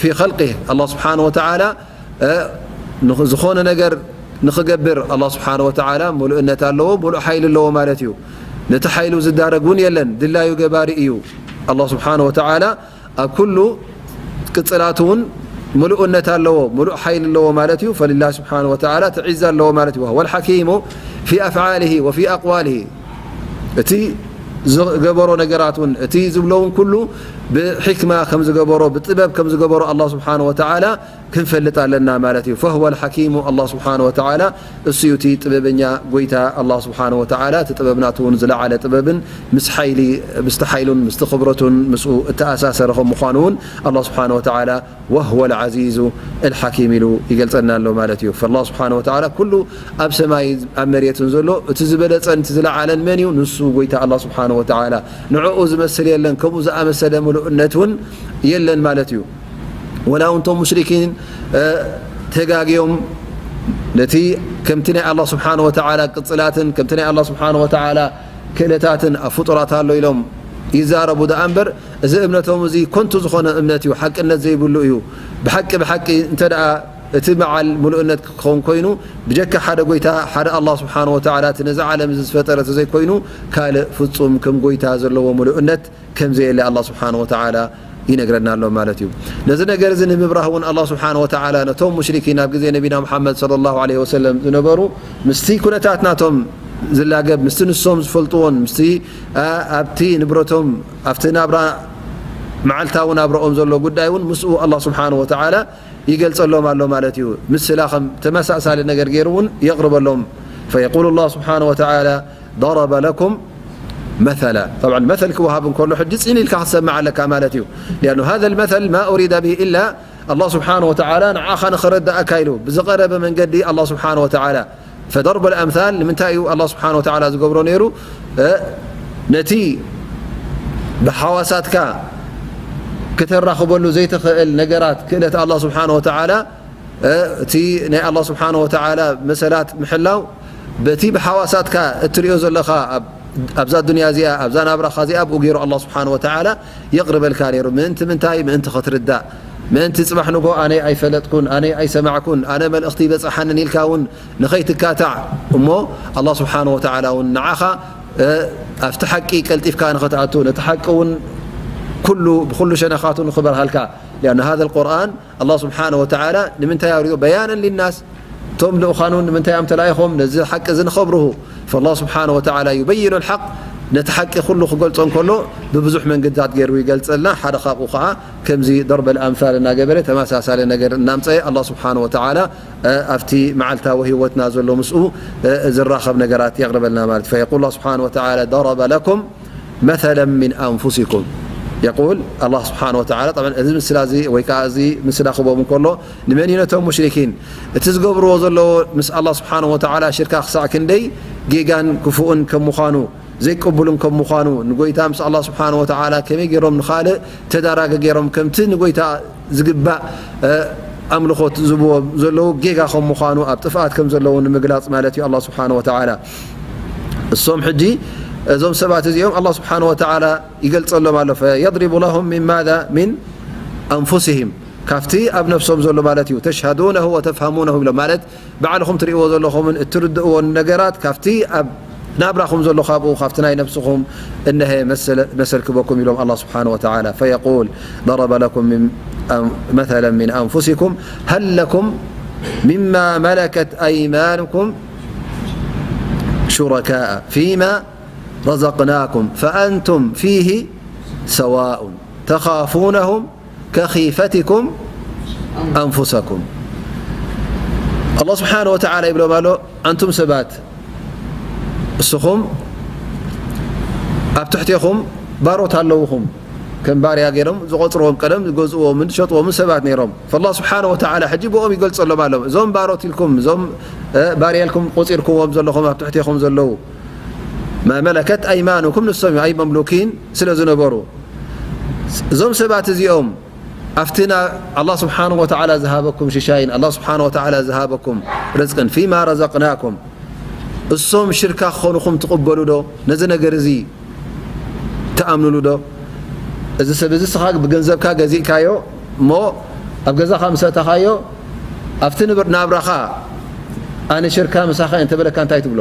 في خلقه. الله سبحانه وتعالى እ፣ ንኽ-፣ ዝኾነ ነገር ንኽገብር ኣላህ ስብሓነ ወተዓላ ምሉእነት ኣለዎ፣ ምሉእ ሓይሊ ኣለዎ ማለት እዩ። ነቲ ሓይሉ ዝዳረግ እውን የለን፣ ድላዩ ገባሪ እዩ። ኣላህ ስብሓነ ወተዓላ ኣብ ኩሉ ቅጽላቱ እውን ምሉእነት ኣለዎ፣ ምሉእ ሓይሊ ኣለዎ ማለት እዩ። ፈሊላህ ስብሓነ ወተዓላ እቲ ዒዛ ኣለዎ ማለት እዩ። ወሁወል ሓኪሙ ፊ ኣፍዓሊሂ ወፊ ኣቅዋሊሂ፣ እቲ ዝገበሮ ነገራት እውን፣ እቲ ዝብሎ እውን ኩሉ ብሕክማ ከም ዝገበሮ፣ ብጥበብ ከም ዝገበሮ ኣላህ ስብሓነ ወተዓላ ክንፈልጥ ኣለና ማለት እዩ። ፈሁወል ሓኪሙ፣ ኣላህ ስብሓነ ወተዓላ እሱ እዩ እቲ ጥበበኛ ጎይታ። ኣላህ ስብሓነ ወተዓላ እቲ ጥበብ ናቱ እውን ዝለዓለ ጥበብን ምስ ሓይሊ፣ ምስቲ ሓይሉን ምስቲ ክብረቱን ምስኡ እተኣሳሰረ ከም ምዃኑ እውን ኣላህ ስብሓነ ወተዓላ ወሁወል ዓዚዙ ኣልሓኪም ኢሉ ይገልጸና ኣሎ ማለት እዩ። ፈላህ ስብሓነ ወተዓላ ኩሉ ኣብ ሰማይ ኣብ መሬትን ዘሎ እቲ ዝበለጸን እቲ ዝለዓለን መን እዩ? ንሱ ጎይታ ኣላህ ስብሓነ ወተዓላ። ንዕኡ ዝመስል የለን፣ ከምኡ ዝኣመሰለ ምሉእነት እውን የለን ማለት እዩ። ወላ እውን እቶም ሙሽሪኪን፣ እ፣ ተጋግዮም ነቲ ከምቲ ናይ ኣላህ ስብሓነ ወተዓላ ቅጽላትን ከምቲ ናይ ኣላህ ስብሓነ ወተዓላ ክእለታትን ኣብ ፍጡራት ኣሎ ኢሎም ይዛረቡ ደኣ እምበር፣ እዚ እምነቶም እዚ ኮንቱ ዝኾነ እምነት እዩ፣ ሓቅነት ዘይብሉ እዩ። ብሓቂ፣ ብሓቂ እንተ ደኣ እቲ በዓል ምሉእነት ክኸውን ኮይኑ፣ ብጀካ ሓደ ጎይታ፣ ሓደ ኣላህ ስብሓነ ወተዓላ፣ እቲ ነዚ ዓለም እዚ ዝፈጠረ ተዘይኮይኑ፣ ካልእ ፍጹም ከም ጎይታ ዘለዎ ምሉእነት ከም ዘየለ ኣላህ ስብሓነ ወተዓላ ይነግረና ኣሎ ማለት እዩ። ነዚ ነገር እዚ ንምብራህ እውን ኣላህ ስብሓነ ወተዓላ ነቶም ሙሽሪኪን ኣብ ግዜ ነቢና ሙሓመድ ሰለላሁ ዐለይሂ ወሰለም ዝነበሩ፣ ምስቲ ኩነታት ናቶም ዝላገብ፣ ምስቲ ንሶም ዝፈልጥዎን፣ ምስቲ፣ ኣ፣ ኣብቲ ንብረቶም፣ ኣብቲ ናብራ፣ መዓልታዊ ናብራኦም ዘሎ ጉዳይ እውን ምስኡ ኣላህ ስብሓነ ወተዓላ ይገልጸሎም ኣሎ ማለት እዩ። ምስላ ከም ተመሳሳሊ ነገር ገይሩ እውን የቕርበሎም። ፈየቁሉ ላህ ስብሓነ ወተዓላ ضرب لكم مثلا። ጠብዓን መሰል ክወሃብ እንከሎ ሕጂ ጽን ኢልካ ክትሰምዕ ኣለካ ማለት እዩ። ሊኣኑ ሃذا المثل ما أريد به إلا ኣላህ ስብሓነ ወተዓላ ንዓኻ ንኽረዳእካ ኢሉ ብዝቐረበ መንገዲ ኣላህ ስብሓነ ወተዓላ ፈደርበል ኣምሳል ንምንታይ እዩ ኣላህ ስብሓነ ወተዓላ ዝገብሮ ነይሩ? እ፣ ነቲ ብሓዋሳትካ ክተራኽበሉ ዘይትኽእል ነገራት ክእለት ኣላህ ስብሓነ ወተዓላ፣ እ፣ እቲ ናይ ኣላህ ስብሓነ ወተዓላ መሰላት ምሕላው በቲ ብሓዋሳትካ እትሪኦ ዘለኻ ኣብ፣ ኣብዛ ዱንያ እዚኣ፣ ኣብዛ ናብራኻ እዚኣ ብኡ ገይሩ ኣላህ ስብሓነ ወተዓላ የቕርበልካ ነይሩ። ምእንቲ ምንታይ? ምእንቲ ክትርዳእ፣ ምእንቲ ጽባሕ ንጎ ኣነ ኣይፈለጥኩን፣ ኣነ ኣይሰማዕኩን፣ ኣነ መልእኽቲ ይበጽሓንን ኢልካ እውን ንኸይትካታዕ እሞ ኣላህ ስብሓነ ወተዓላ እውን ንዓኻ፣ እ፣ ኣብቲ ሓቂ ቀልጢፍካ ንኽትኣቱ፣ ነቲ ሓቂ እውን ኩሉ ብኹሉ ሸነኻቱ ንኽበርሃልካ። ሊኣነ ሃذا القرآن ኣላህ ስብሓነ ወተዓላ ንምንታይ ኣውሪዶ? በያነን ሊናስ፣ እቶም ልኡኻን እውን ንምንታይ እዮም ተላኢኾም? ነዚ ሓቂ እዚ ንኸብርሁ። ፈላህ ስብሓነ ወተዓላ ዩበይኑ ልሓቅ፣ ነቲ ሓቂ ኩሉ ክገልጾ እንከሎ ብብዙሕ መንገድታት ገይሩ ይገልጸልና። ሓደ ካብኡ ኸዓ ከምዚ ደርበል ኣምሳል እናገበረ ተመሳሳሊ ነገር እናምፀአ ኣላህ ስብሓነ ወተዓላ እ፣ ኣብቲ መዓልታዊ ህይወትና ዘሎ ምስኡ፣ እ፣ ዝራኸብ ነገራት የቕርበልና ማለት። ፈየቁል ላህ ስብሓነ ወተዓላ ضرب لكم مثلا من أنفسكم. የቁል ኣላህ ስብሓነ ወተዓላ፣ ጠብዓን እዚ ምስላ እዚ ወይ ከዓ እዚ ምስላ ክቦም እንከሎ ንመን እዩ? ነቶም ሙሽሪኪን። እቲ ዝገብርዎ ዘለዎ ምስ ኣላህ ስብሓነ ወተዓላ ሽርካ ክሳዕ ክንደይ ጌጋን ክፉእን ከም ምዃኑ ዘይቅቡልን ከም ምዃኑ፣ ንጎይታ ምስ ኣላህ ስብሓነ ወተዓላ ከመይ ገይሮም ንኻልእ ተዳራጊ ገይሮም ከምቲ ንጎይታ ዝግባእ፣ እ፣ ኣምልኾት ዝብዎ ዘለዉ ጌጋ ከም ምዃኑ ኣብ ጥፍኣት ከም ዘለዉ ንምግላጽ ማለት እዩ ኣላህ ስብሓነ ወተዓላ። እሶም ሕጂ እዞም ሰባት እዚኦም ኣላህ ስብሓነ ወተዓላ ይገልጸሎም ኣሎ። ፈየድሪቡ ለሁም ሚን ማዛ ሚን ኣንፉሲሂም፣ ካብቲ ኣብ ነፍሶም ዘሎ ማለት እዩ። ተሽሃዱነሁ ወተፍሃሙነሁ ይብሎም ማለት ባዕልኹም ትርእይዎ ዘለኹምን እትርድእዎን ነገራት ካብቲ ኣብ ናብራኹም ዘሎ ካብኡ ካብቲ ናይ ነፍስኹም እነሀ መሰለ-፣ መሰል ክበኩም ኢሎም ኣላህ ስብሓነ ወተዓላ። ፈየቁል ضرب لكم من أن-، مثلا من أنفسكم هل لكم مما ملكت أيمانكم شركاء فيما رزقناكم فأنتم فيه سواء تخافونهم كخيفتكم أنفسكم. ኣላህ ስብሓነ ወተዓላ ይብሎም ኣሎ፣ ኣንቱም ሰባት፣ እስኹም ኣብ ትሕቴኹም ባሮት ኣለውኹም። ከም ባርያ ገይሮም ዝቖጽርዎም፣ ቀደም ዝገዝእዎምን ዝሸጥዎምን ሰባት ነይሮም። ፈላህ ስብሓነ ወተዓላ ሕጂ ብኦም ይገልጸሎም ኣሎ። እዞም ባሮት ኢልኩም፣ እዞም፣ እ፣ ባርያ ኢልኩም ቆጺርኩዎም ዘለኹም ኣብ ትሕቴኹም ዘለዉ፣ ما ملكت أيمانكم ንሶም እዮም፣ ኣይ መምሉኪን ስለ ዝነበሩ። እዞም ሰባት እዚኦም ኣብቲ ና-፣ ኣላህ ስብሓነሁ ወተዓላ ዝሃበኩም ሽሻይን ኣላህ ስብሓነሁ ወተዓላ ዝሃበኩም ርዝቅን፣ ፊማ ረዘቅናኩም፣ እሶም ሽርካ ክኾኑኹም ትቕበሉ ዶ? ነዚ ነገር እዚ ትኣምንሉ ዶ? እዚ ሰብ እዚ ስኻ ብገንዘብካ ገዚእካዮ እሞ ኣብ ገዛኻ ምስ ኣእተኻዮ ኣብቲ ንብር-፣ ናብራኻ ኣነ ሽርካ ምሳኻ እየ እንተበለካ እንታይ ትብሎ?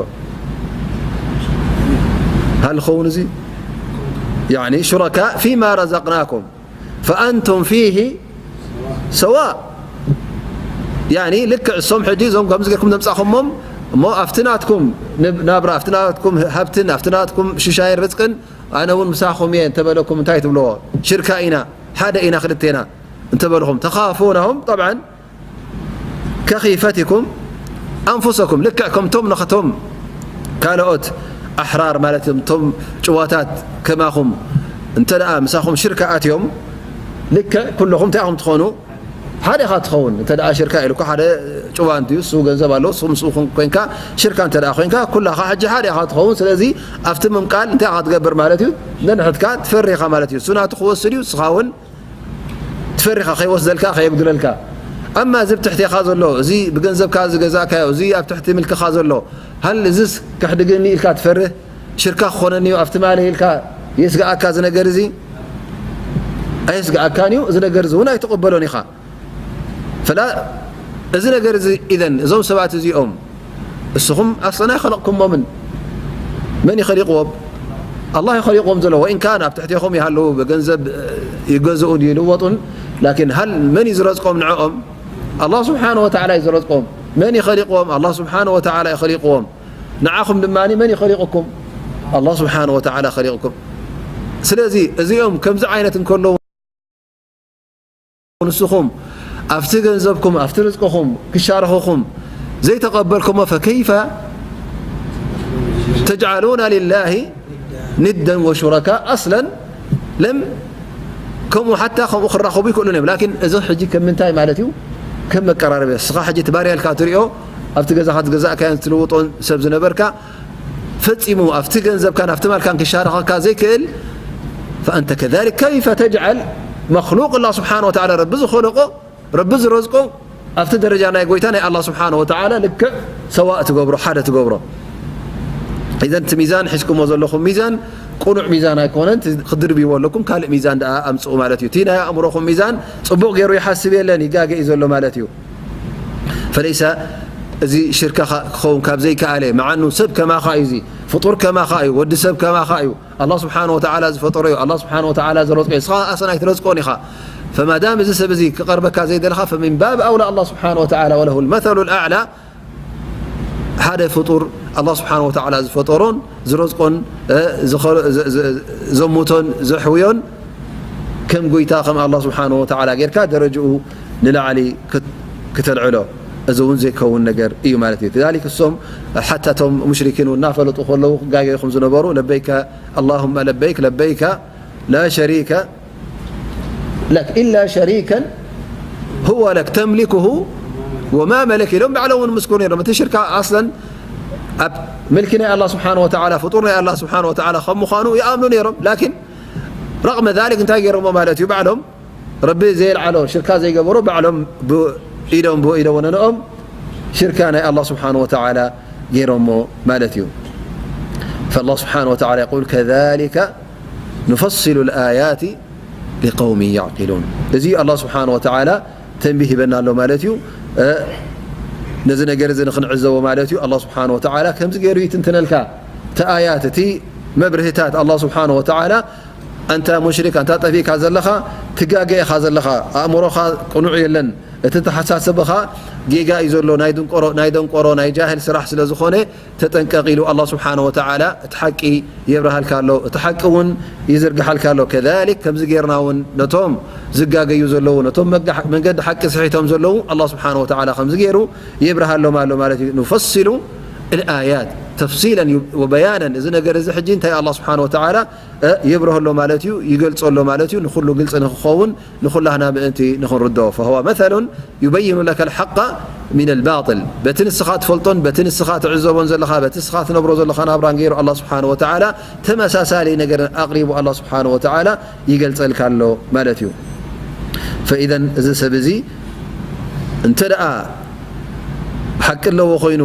ሃል ኸውን እዚ? ያኒ ሹረካ ፊማ ረዘቅናኩም ፈኣንቱም ፊሂ ሰዋእ። ያኒ ልክዕ እሶም ሕጂ እዞም ከምዚ ጌርኩም ዘምጻኹሞም እሞ ኣብቲ ናትኩም ንብ-፣ ናብራ፣ ኣብቲ ናትኩም ሃብትን ኣብቲ ናትኩም ሽሻይን ርዝቅን ኣነ እውን ምሳኹም እየ እንተበለኩም እንታይ ትብልዎ? ሽርካ ኢና፣ ሓደ ኢና ክልቴና እንተበልኹም፣ ተኻፉናሁም ጠብዓን ከኺፈቲኩም ኣንፉሰኩም፣ ልክዕ ከምቶም ንኸቶም ካልኦት ኣሕራር ማለት እዮም፣ እቶም ጭዋታት ከማኹም እንተ ደኣ ምሳኹም ሽርካ ኣትዮም፣ ልክዕ ኩለኹም እንታይ ኢኹም ትኾኑ? ሓደ ኢኻ ትኸውን። እንተ ደኣ ሽርካ ኢልኩ ሓደ ጭዋ እንድዩ፣ እሱ ገንዘብ ኣለዎ፣ እሱ ምስኡ ኮን-፣ ኮንካ ሽርካ እንተ ደኣ ኮንካ ኩላኻ ሕጂ ሓደ ኢኻ ትኸውን። ስለዚ ኣብቲ ምምቃል እንታይ ኢኻ ትገብር ማለት እዩ? ነንሕድካ ትፈሪ ኢኻ ማለት እዩ። እሱ ናቱ ክወስድ እዩ፣ እስኻ እውን ትፈሪ ኢኻ፣ ከይወስደልካ፣ ከየጉድለልካ። ኣማ እዚ ኣብ ትሕቴኻ ዘሎ፣ እዚ ብገንዘብካ ዝገዛእካዮ፣ እዚ ኣብ ትሕቲ ምልክኻ ዘሎ፣ ሃል እዝስ ከሕድገኒ ኢልካ ትፈርህ? ሽርካ ክኾነኒ እዩ ኣብቲ ማለይ ኢልካ የስግኣካ እዚ ነገር እዚ? ኣየስግኣካን እዩ። እዚ ነገር እዚ እውን ኣይትቕበሎን ኢኻ። ፈላ እዚ ነገር እዚ ኢዘን እዞም ሰባት እዚኦም እስኹም ኣስለን ኣይኸለቕኩሞምን። መን እዩ ኸሊቕዎም? ኣላህ እዩ ኸሊቕዎም ዘሎ። ወኢን ካን ኣብ ትሕቴኹም ይሃለዉ፣ ብገንዘብ ይገዝኡን ይልወጡን፣ ላኪን ሃል መን እዩ ዝረዝቆም ንዕኦም? ኣላህ ስብሓነ ወተዓላ እዩ ዝረዝቆም። መን እዩ ኸሊቕዎም? ኣላህ ስብሓነ ወተዓላ እዩ ኸሊቕዎም። ንዓኹም ድማ መን እዩ ኸሊቕኩም? ኣላህ ስብሓነ ወተዓላ ኸሊቕኩም። ስለዚ እዚኦም ከምዚ ዓይነት እንከለዉ ንስኹም ኣብቲ ገንዘብኩም ኣብቲ ርዝቅኹም ክሻረኹኹም ዘይተቐበልኩሞ ፈከይፈ ተጅዓሉና ሊላሂ ንደን ወሹረካ ኣስለን ለም ከምኡ ሓታ ከምኡ ክራኸቡ ይክእሉን እዮም። ላኪን እዚ ሕጂ ከም ምንታይ ማለት እዩ? ከም መቀራረቢ። እስኻ ሕጂ እቲ ባርያ ኢልካ ትሪኦ ኣብቲ ገዛኻ ዝገዛእካዮን ትልውጦን ሰብ ዝነበርካ ፈጺሙ ኣብቲ ገንዘብካን ኣብቲ ማልካን ክሻረኸካ ዘይክእል፣ ፈኣንተ ከዛሊክ ከይፈ ተጅዓል መኽሉቅ ኣላህ ስብሓነ ወተዓላ ረቢ ዝኸለቆ ረቢ ዝረዝቆ ኣብቲ ደረጃ ናይ ጎይታ ናይ ኣላህ ስብሓነ ወተዓላ ልክዕ ሰዋእ ትገብሮ፣ ሓደ ትገብሮ። ኢዘን እቲ ሚዛን ሒዝኩሞ ዘለኹም ሚዛን ቅኑዕ ሚዛን ኣይኮነን። እቲ ክድርብይዎ ኣለኩም ካልእ ሚዛን ደኣ ኣምጽኡ ማለት እዩ። እቲ ናይ ኣእምሮኹም ሚዛን ጽቡቕ ገይሩ ይሓስብ የለን፣ ይጋገ እዩ ዘሎ ማለት እዩ። ፈለይሰ እዚ ሽርካ ኸ-፣ ክኸውን ካብ ዘይከኣለ፣ መዓኑ ሰብ ከማኻ እዩ፣ እዚ ፍጡር ከማኻ እዩ፣ ወዲ ሰብ ከማኻ እዩ። ኣላህ ስብሓነ ወተዓላ ዝፈጠሮ እዩ። ኣላህ ስብሓነ ወተዓላ ዝረዝቆ እዩ። ንስኻ ኣሰን ኣይትረዝቆን ኢኻ። ፈማዳም እዚ ሰብ እዚ ክቐርበካ ዘይደለኻ፣ ፈሚን ባብ ኣውላ ኣላህ ስብሓነ ወተዓላ ወለሁ ልመሰሉ ልኣዕላ፣ ሓደ ፍጡር ኣላህ ስብሓነ ወተዓላ ዝፈጠሮን ዝረዝቆን፣ እ፣ ዝኸ-፣ ዘ-፣ ዘ-፣ ዘሙቶን ዘሕውዮን ከም ጎይታ ከም ኣላህ ስብሓነ ወተዓላ ጌርካ ደረጅኡ ንላዕሊ ክት-፣ ክተልዕሎ፣ እዚ እውን ዘይከውን ነገር እዩ ማለት እዩ። ذلك እሶም ሓታ እቶም ሙሽሪኪን እውን እናፈለጡ ከለዉ ክጋገዩ ከም ዝነበሩ ለበይከ ኣላሁመ ለበይክ ለበይከ ላ ሸሪከ ለክ ኢላ ሸሪከን ሁወ ለክ ተምሊኩሁ ወማ መለክ ኢሎም ባዕሎም እውን ምስክሩ ነይሮም። እቲ ሽርካ ኣስለን ኣብ ምልኪ ናይ ኣላህ ስብሓነ ወተዓላ ፍጡር ናይ ኣላህ ስብሓነ ወተዓላ ከም ምዃኑ ይኣምኑ ነይሮም። ላኪን ረቕመ ዛሊክ እንታይ ገይሮሞ ማለት እዩ? ባዕሎም ረቢ ዘየልዓሎ ሽርካ ዘይገበሩ ባዕሎም ብኢዶም ብኢዶ ወነንኦም ሽርካ ናይ ኣላህ ስብሓነ ወተዓላ ገይሮሞ ማለት እዩ። فالله سبحانه وتعالى يقول كذلك نفصل الآيات لقوم يعقلون። እዚ ኣላህ ስብሓነ ወተዓላ ተንቢህ ሂበና ኣሎ ማለት እዩ። እ፣ ነዚ ነገር እዚ ንኽንዕዘቦ ማለት እዩ። ኣላህ ስብሓነ ወተዓላ ከምዚ ገይሩ ይትንትነልካ። እቲ ኣያት፣ እቲ መብርህታት ኣላህ ስብሓነ ወተዓላ ኣንታ ሙሽሪክ፣ ኣንታ ጠፊእካ ዘለኻ፣ ትጋገ ኢኻ ዘለኻ፣ ኣእምሮኻ ቅኑዕ የለን፣ እቲ ተሓሳስብኻ ጌጋ እዩ ዘሎ፣ ናይ ድንቆሮ፣ ናይ ደንቆሮ፣ ናይ ጃህል ስራሕ ስለ ዝኾነ ተጠንቀቕ ኢሉ ኣላህ ስብሓነ ወተዓላ እቲ ሓቂ የብርሃልካ ኣሎ፣ እቲ ሓቂ እውን ይዝርግሓልካ ኣሎ። ከዛሊክ ከምዚ ጌርና እውን ነቶም ዝጋገዩ ዘለዉ፣ ነቶም መጋ-፣ መንገዲ ሓቂ ስሒቶም ዘለዉ ኣላህ ስብሓነ ወተዓላ ከምዚ ገይሩ የብርሃሎም ኣሎ ማለት እዩ። ኑፈሲሉ ልኣያት ተፍሲለን ወበያነን። እዚ ነገር እዚ ሕጂ እንታይ ኣላህ ስብሓነ ወተዓላ የብርሀሎ ማለት እዩ፣ ይገልጸሎ ማለት እዩ። ንኹሉ ግልጺ ንክኸውን ንኹላህና ምእንቲ ንኽንርድኦ። ፈሁወ መሰሉን ዩበይኑ ለከል ሓቃ ሚነል ባጢል። በቲ ንስኻ ትፈልጦን በቲ ንስኻ ትዕዘቦን ዘለኻ፣ በቲ ንስኻ ትነብሮ ዘለኻ ናብራን ገይሩ ኣላህ ስብሓነ ወተዓላ ተመሳሳሊ ነገር ኣቕሪቡ ኣላህ ስብሓነ ወተዓላ ይገልጸልካ ኣሎ ማለት እዩ። ፈኢዘን እዚ ሰብ እዚ እንተ ደኣ ሓቂ ኣለዎ ኮይኑ፣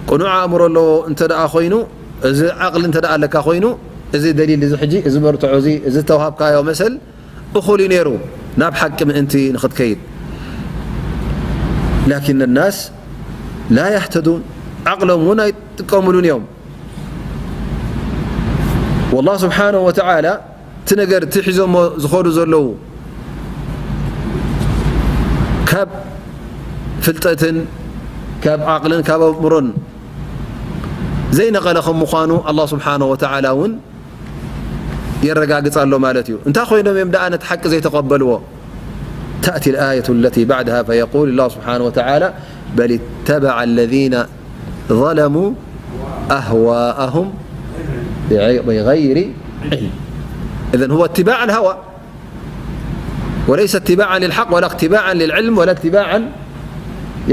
ቅኑዕ ኣእምሮ ኣለዎ እንተ ደኣ ኮይኑ፣ እዚ ዓቕሊ እንተ ደኣ ኣለካ ኮይኑ፣ እዚ ደሊል እዚ ሕጂ፣ እዚ መርትዖ እዚ፣ እዚ ዝተዋሃብካዮ መሰል እኹል እዩ ነይሩ ናብ ሓቂ ምእንቲ ንኽትከይድ። ላኪን ናስ ላ ያህተዱን፣ ዓቕሎም እውን ኣይጥቀምሉን እዮም። ወላህ ስብሓነሁ ወተዓላ እቲ ነገር እቲ ሒዞሞ ዝኸዱ ዘለዉ ካብ ፍልጠትን ካብ ዓቕልን ካብ ኣእምሮን ዘይነቐለ ከም ምዃኑ ኣላህ ስብሓነሁ ወተዓላ እውን የረጋግጽ ኣሎ ማለት እዩ። እንታይ ኮይኖም እዮም ደኣ ነቲ ሓቂ ዘይተቐበልዎ? تأتي الآية التي بعدها فيقول الله سبحانه وتعالى: بل اتبع الذين ظلموا أهواءهم بغير علم. إذن هو اتباع الهوى وليس اتباعا للحق ولا اتباعا للعلم ولا اتباعا،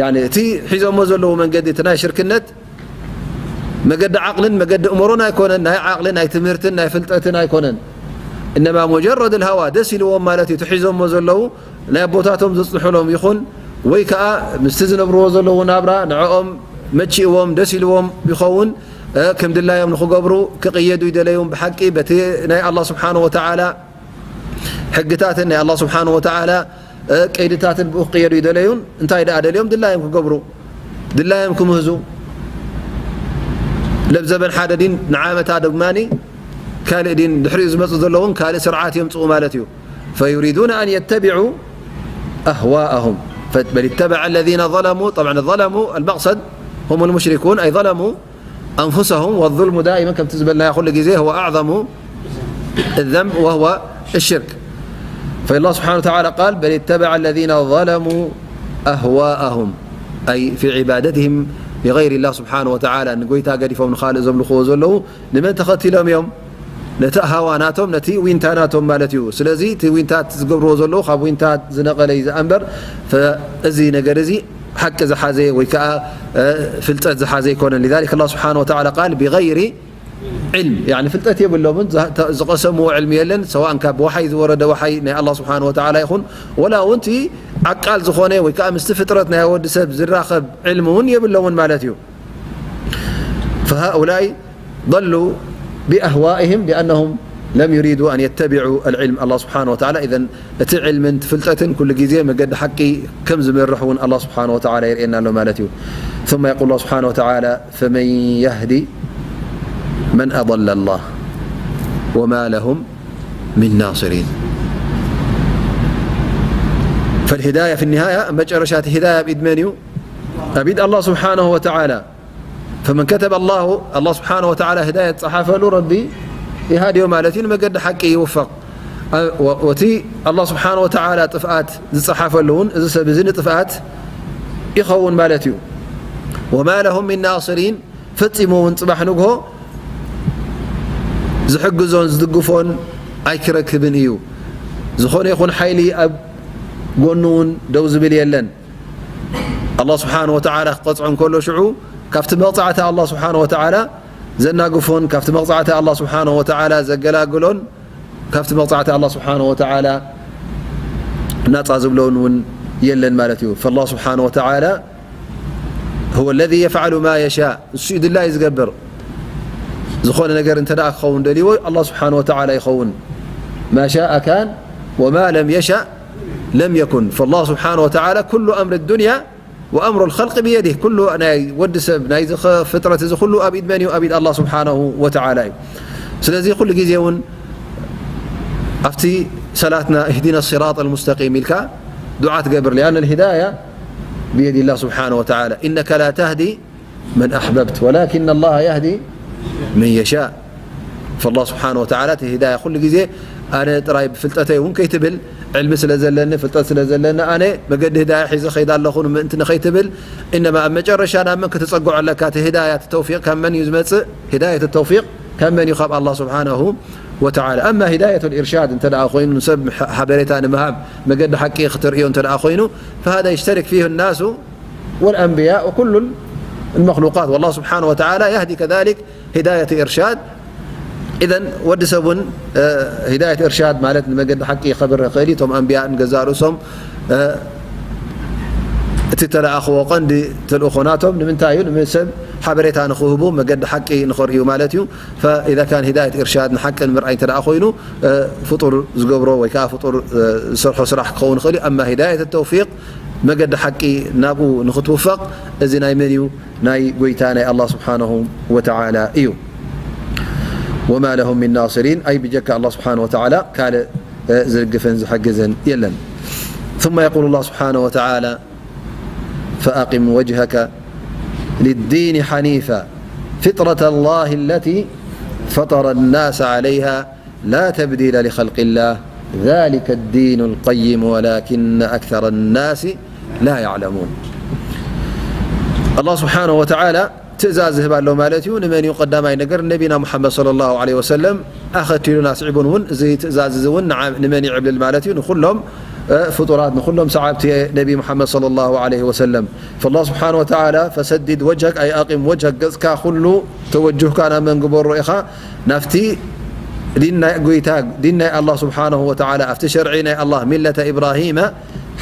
يعني، እቲ ሒዞሞ ዘለዉ መንገዲ እቲ ናይ ሽርክነት መገዲ ዓቕልን መገዲ እምሮን ኣይኮነን፣ ናይ ዓቕሊ፣ ናይ ትምህርትን ናይ ፍልጠትን ኣይኮነን። እነማ ሙጀረድ ልሃዋ፣ ደስ ኢልዎም ማለት እዩ፣ እቲ ሒዞሞ ዘለዉ ናይ ኣቦታቶም ዘጽንሑሎም ይኹን፣ ወይ ከኣ ምስቲ ዝነብርዎ ዘለዉ ናብራ ንዕኦም መቺእዎም፣ ደስ ኢልዎም ይኸውን፣ እ፣ ከም ድላዮም ንኽገብሩ ክቕየዱ ይደለዩም። ብሓቂ በቲ ናይ ኣላህ ስብሓነሁ ወተዓላ ሕግታትን ናይ ኣላህ ስብሓነሁ ወተዓላ፣ እ፣ ቀይድታትን ብኡ ክቕየዱ ይደለዩን። እንታይ ደኣ ደልዮም? ድላዮም ክገብሩ፣ ድላዮም ክምህዙ። ለብ ዘበን ሓደ ዲን ንዓመታ ድማ ካልእ ዲን፣ ድሕሪኡ ዝመጹ ዘለውን ካልእ ስርዓት የምጽኡ ማለት እዩ። فيريدون أن يتبعوا أهواءهم. بل اتبع الذين ظلموا، طبعا ظلموا المقصد هم المشركون، أي ظلموا أنفسهم، والظلم دائما كما تزبلنا كل جزيه هو أعظم الذنب وهو الشرك. فالله سبحانه وتعالى قال: بل اتبع الذين ظلموا أهواءهم، أي في عبادتهم لغير الله سبحانه وتعالى. ንጎይታ ገዲፎም ንኻልእ ዘምልኽዎ ዘለዉ ንመን ተኸቲሎም እዮም? ነቲ ሃዋ ናቶም፣ ነቲ ዊንታ ናቶም ማለት እዩ። ስለዚ እቲ ዊንታ ዝገብርዎ ዘለዉ ካብ ዊንታ ዝነቐለ እዩ ዝኣ እምበር፣ ፈ-፣ እዚ ነገር እዚ ሓቂ ዝሓዘ ወይ ከኣ፣ እ፣ ፍልጠት ዝሓዘ ኣይኮነን። لذلك الله سبحانه وتعالى قال: بغير علم، يعني ፍልጠት የብሎምን፣ ዝሃ-፣ ተ-፣ ዝቐሰምዎ ዕልሚ የለን፣ ሰዋእን ካብ ወሓይ ዝወረደ ወሓይ ናይ ኣላህ ስብሓነ ወተዓላ ይኹን፣ ወላ እውን እቲ ዓቃል ዝኾነ ወይ ከኣ ምስቲ ፍጥረት ናይ ወዲ ሰብ ዝራኸብ ዕልሚ እውን የብሎምን ማለት እዩ። فهؤلاء ضلوا بأهوائهم لأنهم لم يريدوا أن يتبعوا العلم. ኣላህ ስብሓነ ወተዓላ፣ ኢዘን እቲ ዕልምን እቲ ፍልጠትን ኩሉ ግዜ መገዲ ሓቂ ከም ዝመርሕ እውን ኣላህ ስብሓነ ወተዓላ የርእየና ኣሎ ማለት እዩ። ثم يقول الله سبحانه وتعالى: فمن يهد من أضل الله وما لهم من ناصرين. فالهداية في النهاية، ኣብ መጨረሻ እቲ ሂዳያ ኣብ ኢድ መን እዩ? ኣብ ኢድ ኣላህ ስብሓነሁ ወተዓላ። فمن كتب الله، ኣላህ ስብሓነሁ ወተዓላ ሂዳያ ዝጸሓፈሉ ረቢ ይሃድዮ ማለት እዩ፣ ንመገዲ ሓቂ ይውፈቕ። አ-፣ ወ-፣ ወቲ ኣላህ ስብሓነሁ ወተዓላ ጥፍኣት ዝጸሓፈሉ እውን እዚ ሰብ እዚ ንጥፍኣት ይኸውን ማለት እዩ። وما لهم من ناصرين، ፈጺሙ እውን ጽባሕ ንግሆ ዝሕግዞን ዝድግፎን ኣይክረክብን እዩ። ዝኾነ ይኹን ሓይሊ ኣብ ጎኑ እውን ደው ዝብል የለን። ኣላህ ስብሓነ ወተዓላ ክቐጽዖ እንከሎ ሽዑ ካብቲ መቕጻዕቲ ኣላህ ስብሓነ ወተዓላ ዘናግፎን ካብቲ መቕጻዕቲ ኣላህ ስብሓነ ወተዓላ ዘገላግሎን ካብቲ መቕጻዕቲ ኣላህ ስብሓነ ወተዓላ ናጻ ዝብሎን እውን የለን ማለት እዩ። ፈላህ ስብሓነ ወተዓላ هو الذي يفعل ما يشاء، እሱ እዩ ድላይ ዝገብር። ዝኾነ ነገር እንተ ደኣ ክኸውን ደልይዎ ኣላህ ስብሓነ ወተዓላ ይኸውን። ما شاء كان وما لم يشأ لم يكن. فالله سبحانه وتعالى كل أمر الدنيا وأمر الخلق بيده. ኩሉ ናይ ወዲ ሰብ ናይዚ ኸ-፣ ፍጥረት እዚ ኩሉ ኣብ ኢድ መን እዩ? ኣብ ኢድ ኣላህ ስብሓነሁ ወተዓላ እዩ። ስለዚ ኩሉ ግዜ እውን ኣብቲ ሰላትና اهدنا الصراط المستقيم ኢልካ ዱዓ ትገብር። لأن الهداية بيد الله سبحانه وتعالى. إنك لا تهدي من أحببت ولكن الله يهدي من يشاء. فالله سبحانه وتعالى እቲ ሂዳያ ኩሉ ግዜ ኣነ ጥራይ ብፍልጠተይ እውን ከይትብል፣ ዕልሚ ስለ ዘለኒ፣ ፍልጠት ስለ ዘለኒ፣ ኣነ መገዲ ህዳያ ሒዘ ከይድ ኣለኹ ንምእንቲ ንኸይትብል፣ እነማ ኣብ መጨረሻ ናብ መን ክትጸግዖ ኣለካ? እቲ ህዳያ፣ እቲ ተውፊቕ ካብ መን እዩ ዝመጽእ? ህዳየት ተውፊቕ ካብ መን እዩ? ካብ ኣላህ ስብሓነሁ ወተዓላ። ኣማ ህዳየት ኢርሻድ እንተ ደኣ ኮይኑ፣ ንሰብ ሓ-፣ ሓበሬታ ንምሃብ፣ መገዲ ሓቂ ክትርእዮ እንተ ደኣ ኮይኑ፣ فهذا يشترك فيه الناس والأنبياء وكل المخلوقات، والله سبحانه وتعالى يهدي كذلك هداية إرشاد. إذن ወዲ ሰብ እውን፣ እ፣ ሂዳየት ኢርሻድ ማለት ንመገዲ ሓቂ ከብርህ ይኽእል እዩ። እቶም ኣንብያ ንገዛእ ርእሶም፣ እ፣ እቲ ተለኣኽዎ ቀንዲ ተልእኾ ናቶም ንምንታይ እዩ? ንሰብ ሓበሬታ ንኽህቡ፣ መገዲ ሓቂ ንኸርእዩ ማለት እዩ። فإذا كان ሂዳየት ኢርሻድ ንሓቂ ንምርኣይ እንተ ደኣ ኮይኑ፣ እ፣ ፍጡር ዝገብሮ ወይ ከዓ ፍጡር፣ እ፣ ዝሰርሖ ስራሕ ክኸውን ይኽእል እዩ። ኣማ ሂዳየት ተውፊቕ፣ መገዲ ሓቂ ናብኡ ንኽትውፈቕ፣ እዚ ናይ መን እዩ? ናይ ጎይታ ናይ ኣላህ ስብሓነሁ ወተዓላ እዩ። وما لهم من ناصرين، ኣይ ብጀካ ኣላህ ስብሓነሁ ወተዓላ ካልእ፣ እ፣ ዝድግፍን ዝሕግዝን የለን። ثم يقول الله سبحانه وتعالى: فأقم وجهك للدين حنيفا فطرة الله التي فطر الناس عليها لا تبديل لخلق الله ذلك الدين القيم ولكن أكثر الناس لا يعلمون. ኣላህ ስብሓነሁ ወተዓላ ትእዛዝ ዝህብ ኣሎ ማለት እዩ። ንመን እዩ? ቀዳማይ ነገር ነቢና ሙሓመድ ሰለላሁ ዐለይሂ ወሰለም ኣኸቲሉን ኣስዒቡን እውን እዚ ትእዛዝ እዚ እውን ንዓ-፣ ንመን ይዕብልል ማለት እዩ? ንኹሎም፣ እ፣ ፍጡራት፣ ንኹሎም ሰዓብቲ ነቢ ሙሓመድ ሰለላሁ ዐለይሂ ወሰለም። فالله سبحانه وتعالى فسدد وجهك، أي أقم وجهك، ገጽካ ኩሉ ተወጅህካ ናብ መን ግበሮ ኢኻ? ናብቲ ዲን ናይ ጎይታ፣ ዲን ናይ ኣላህ ስብሓነሁ ወተዓላ፣ ኣብቲ ሸርዒ ናይ ኣላህ፣ ሚለተ ኢብራሂመ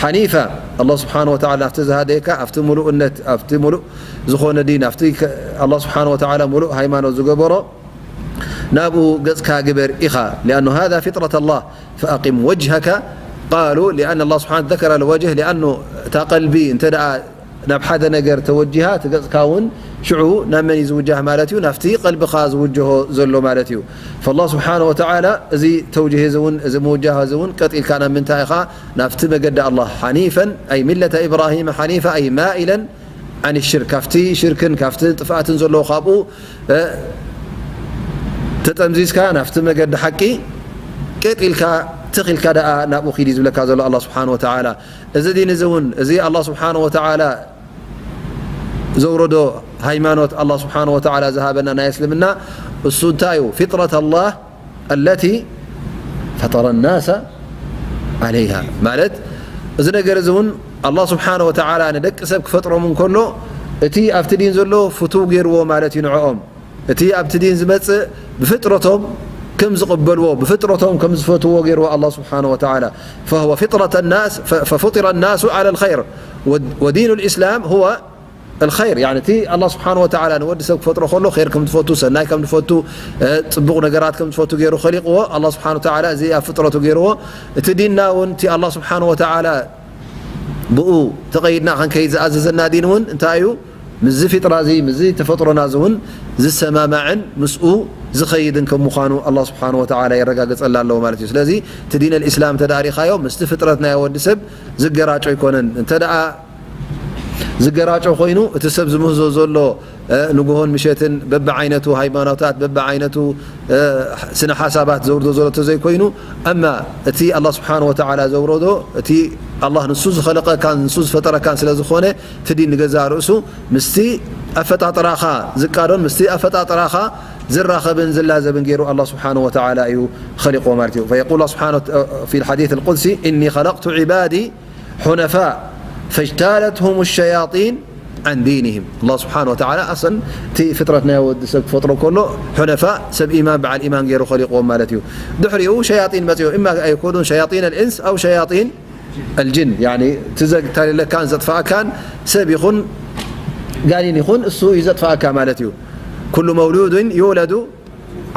ሓኒፋ። ኣላህ ስብሓነሁ ወተዓላ ናብቲ ዝሃደየካ፣ ኣብቲ ምሉእነት፣ ኣብቲ ምሉእ ዝኾነ ዲን፣ ኣብቲ ከ-፣ ኣላህ ስብሓነሁ ወተዓላ ምሉእ ሃይማኖት ዝገበሮ፣ ናብኡ ገጽካ ግበር ኢኻ። لأنه هذا فطرة الله، فأقم وجهك. قالوا لأن الله سبحانه ذكر الوجه، لأنه እታ ቀልቢ እንተ ደኣ ናብ ሓደ ነገር ተወጂሃ፣ እቲ ገጽካ እውን ሽዑ ናብ መን እዩ ዝውጃህ ማለት እዩ? ናብቲ ቀልብኻ ዝውጅሆ ዘሎ ማለት እዩ። فالله سبحانه وتعالى እዚ ተውጂህ እዚ እውን፣ እዚ ምውጃህ እዚ እውን ቀጥ ኢልካ ናብ ምንታይ ኢኻ? ናብቲ መገዲ ኣላህ። حنيفا أي ملة إبراهيم حنيفا أي مائلا عن الشرك، ካብቲ ሽርክን ካብቲ ጥፍኣትን ዘለዎ ካብኡ፣ እ፣ ተጠምዚዝካ ናብቲ መገዲ ሓቂ ቀጥ ኢልካ ትኽ ኢልካ ደኣ ናብኡ ኪድ እዩ ዝብለካ ዘሎ ኣላህ ስብሓነሁ ወተዓላ። እዚ ዲን እዚ እውን፣ እዚ ኣላህ ስብሓነሁ ወተዓላ ዘውረዶ ሃይማኖት፣ ኣላህ ስብሓነሁ ወተዓላ ዝሃበና ናይ እስልምና፣ እሱ እንታይ እዩ? فطرة الله التي فطر الناس عليها ማለት፣ እዚ ነገር እዚ እውን ኣላህ ስብሓነሁ ወተዓላ ንደቂ ሰብ ክፈጥሮም እንከሎ፣ እቲ ኣብቲ ዲን ዘሎ ፍቱው ገይርዎ ማለት እዩ ንዕኦም። እቲ ኣብቲ ዲን ዝመጽእ ብፍጥረቶም ከም ዝቕበልዎ፣ ብፍጥረቶም ከም ዝፈትዎ ገይርዎ ኣላህ ስብሓነሁ ወተዓላ። فهو فطرة الناس، ف-، ففطر الناس على الخير. و-، ودين الإسلام هو الخير، يعني እቲ ኣላህ ስብሓነሁ ወተዓላ ንወዲ ሰብ ክፈጥሮ ከሎ፣ ኸይር ከም ዝፈቱ፣ ሰናይ ከም ዝፈቱ፣ እ፣ ጽቡቕ ነገራት ከም ዝፈቱ ገይሩ ኸሊቕዎ። ኣላህ ስብሓነሁ ወተዓላ እዚ ኣብ ፍጥረቱ ገይርዎ። እቲ ዲንና እውን እቲ ኣላህ ስብሓነሁ ወተዓላ ብኡ ተቐይድና ክንከይድ ዝኣዘዘና ዲን እውን እንታይ እዩ? ምስዚ ፊጥራ እዚ፣ ምስዚ ተፈጥሮና እዚ እውን ዝሰማማዕን ምስኡ ዝኸይድን ከም ምዃኑ ኣላህ ስብሓነሁ ወተዓላ የረጋግጸልና ኣለዎ ማለት እዩ። ስለዚ እቲ ዲን ኣልኢስላም እንተ ደኣ ሪኻዮ፣ ምስቲ ፍጥረት ናይ ወዲ ሰብ ዝገራጮ ኣይኮነን። እንተ ደኣ ዝገራጮ ኮይኑ፣ እቲ ሰብ ዝምህዞ ዘሎ፣ እ፣ ንግሆን ምሸትን በብዓይነቱ ሃይማኖታት፣ በብዓይነቱ፣ እ፣ ስነ ሓሳባት ዘውርዶ ዘሎ ተዘይኮይኑ፣ ኣማ እቲ ኣላህ ስብሓነሁ ወተዓላ ዘውረዶ፣ እቲ ኣላህ ንሱ ዝኸለቀካን ንሱ ዝፈጠረካን ስለ ዝኾነ፣ እቲ ዲን ንገዛእ ርእሱ ምስቲ ኣፈጣጥራኻ ዝቃዶን ምስቲ ኣፈጣጥራኻ ዝራኸብን ዝላዘብን ገይሩ ኣላህ ስብሓነሁ ወተዓላ እዩ ኸሊቆ ማለት እዩ። فيقول الله سبحانه في الحديث القدسي: إني خلقت عبادي حنفاء فاجتالتهم الشياطين عن دينهم. ኣላህ ስብሓነሁ ወተዓላ ኣሰን እቲ ፍጥረት ናይ ወዲ ሰብ ክፈጥሮ ከሎ፣ ሑነፋእ፣ ሰብ ኢማን፣ በዓል ኢማን ገይሩ ኸሊቕዎም ማለት እዩ። ድሕሪኡ ሸያጢን መጺኡ፣ እማ ኣይኮኑን ሸያጢን ኣልኢንስ ኣው ሸያጢን ኣልጅን፣ ያኒ እቲ ዘግታልለካን ዘጥፋእካን ሰብ ይኹን ጋኒን ይኹን እሱ እዩ ዘጥፋእካ ማለት እዩ። ኩሉ መውሉድን ዩውለዱ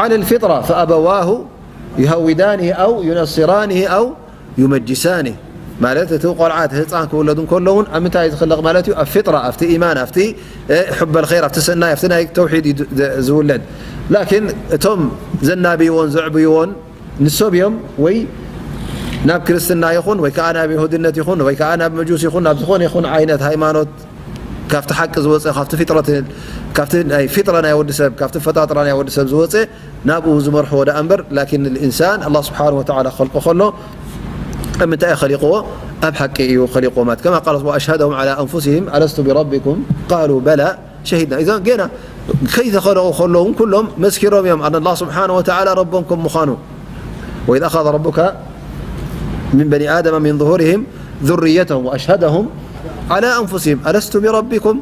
ዓለ ልፊጥራ ፈኣበዋሁ ዩሃውዳኒሂ ኣው ዩነስራኒሂ ኣው ዩመጅሳኒህ። ማለት እቲ ቆልዓ፣ እቲ ህፃን ክውለድ እንከሎ እውን ኣብ ምንታይ እዩ ዝኽለቕ ማለት እዩ? ኣብ ፊጥራ፣ ኣብቲ ኢማን፣ ኣብቲ፣ እ፣ ሑበል ኸይር፣ ኣብቲ ሰናይ፣ ኣብቲ ናይ ተውሒድ እዩ ዝ-፣ ዝውለድ። ላኪን እቶም ዘናብይዎን ዘዕብይዎን ንሶም እዮም፣ ወይ ናብ ክርስትና ይኹን ወይ ከዓ ናብ ይሁድነት ይኹን ወይ ከዓ ናብ መጁስ ይኹን ናብ ዝኾነ ይኹን ዓይነት ሃይማኖት ካብቲ ሓቂ ዝወፀ፣ ካብቲ ፊጥረት፣ ካብቲ ናይ ፊጥራ ናይ ወዲ ሰብ፣ ካብቲ ፈጣጥራ ናይ ወዲ ሰብ ዝወፀ ናብኡ ዝመርሕዎ ደኣ እምበር፣ ላኪን ልኢንሳን ኣላህ ስብሓነሁ ወተዓላ ክኸልቆ ከሎ ኣብ ምንታይ እዩ ኸሊቕዎ? ኣብ ሓቂ እዩ ኸሊቕዎ ማለት። ከማ ቃል፣ ወኣሽሀደሁም ዐላ ኣንፉሲሂም ኣለስቱ ቢረቢኩም ቃሉ በላ ሸሂድና። እዞም ገና ከይተኸለቑ ከለዉ እውን ኩሎም መስኪሮም እዮም ኣን ኣላህ ስብሓነሁ ወተዓላ ረቦም ከም ምዃኑ። ወኢዝ ኣኸዘ ረቡከ ሚን በኒ ኣደመ ሚን ዙሁሪሂም ذريتهم وأشهدهم على أنفسهم ألست بربكم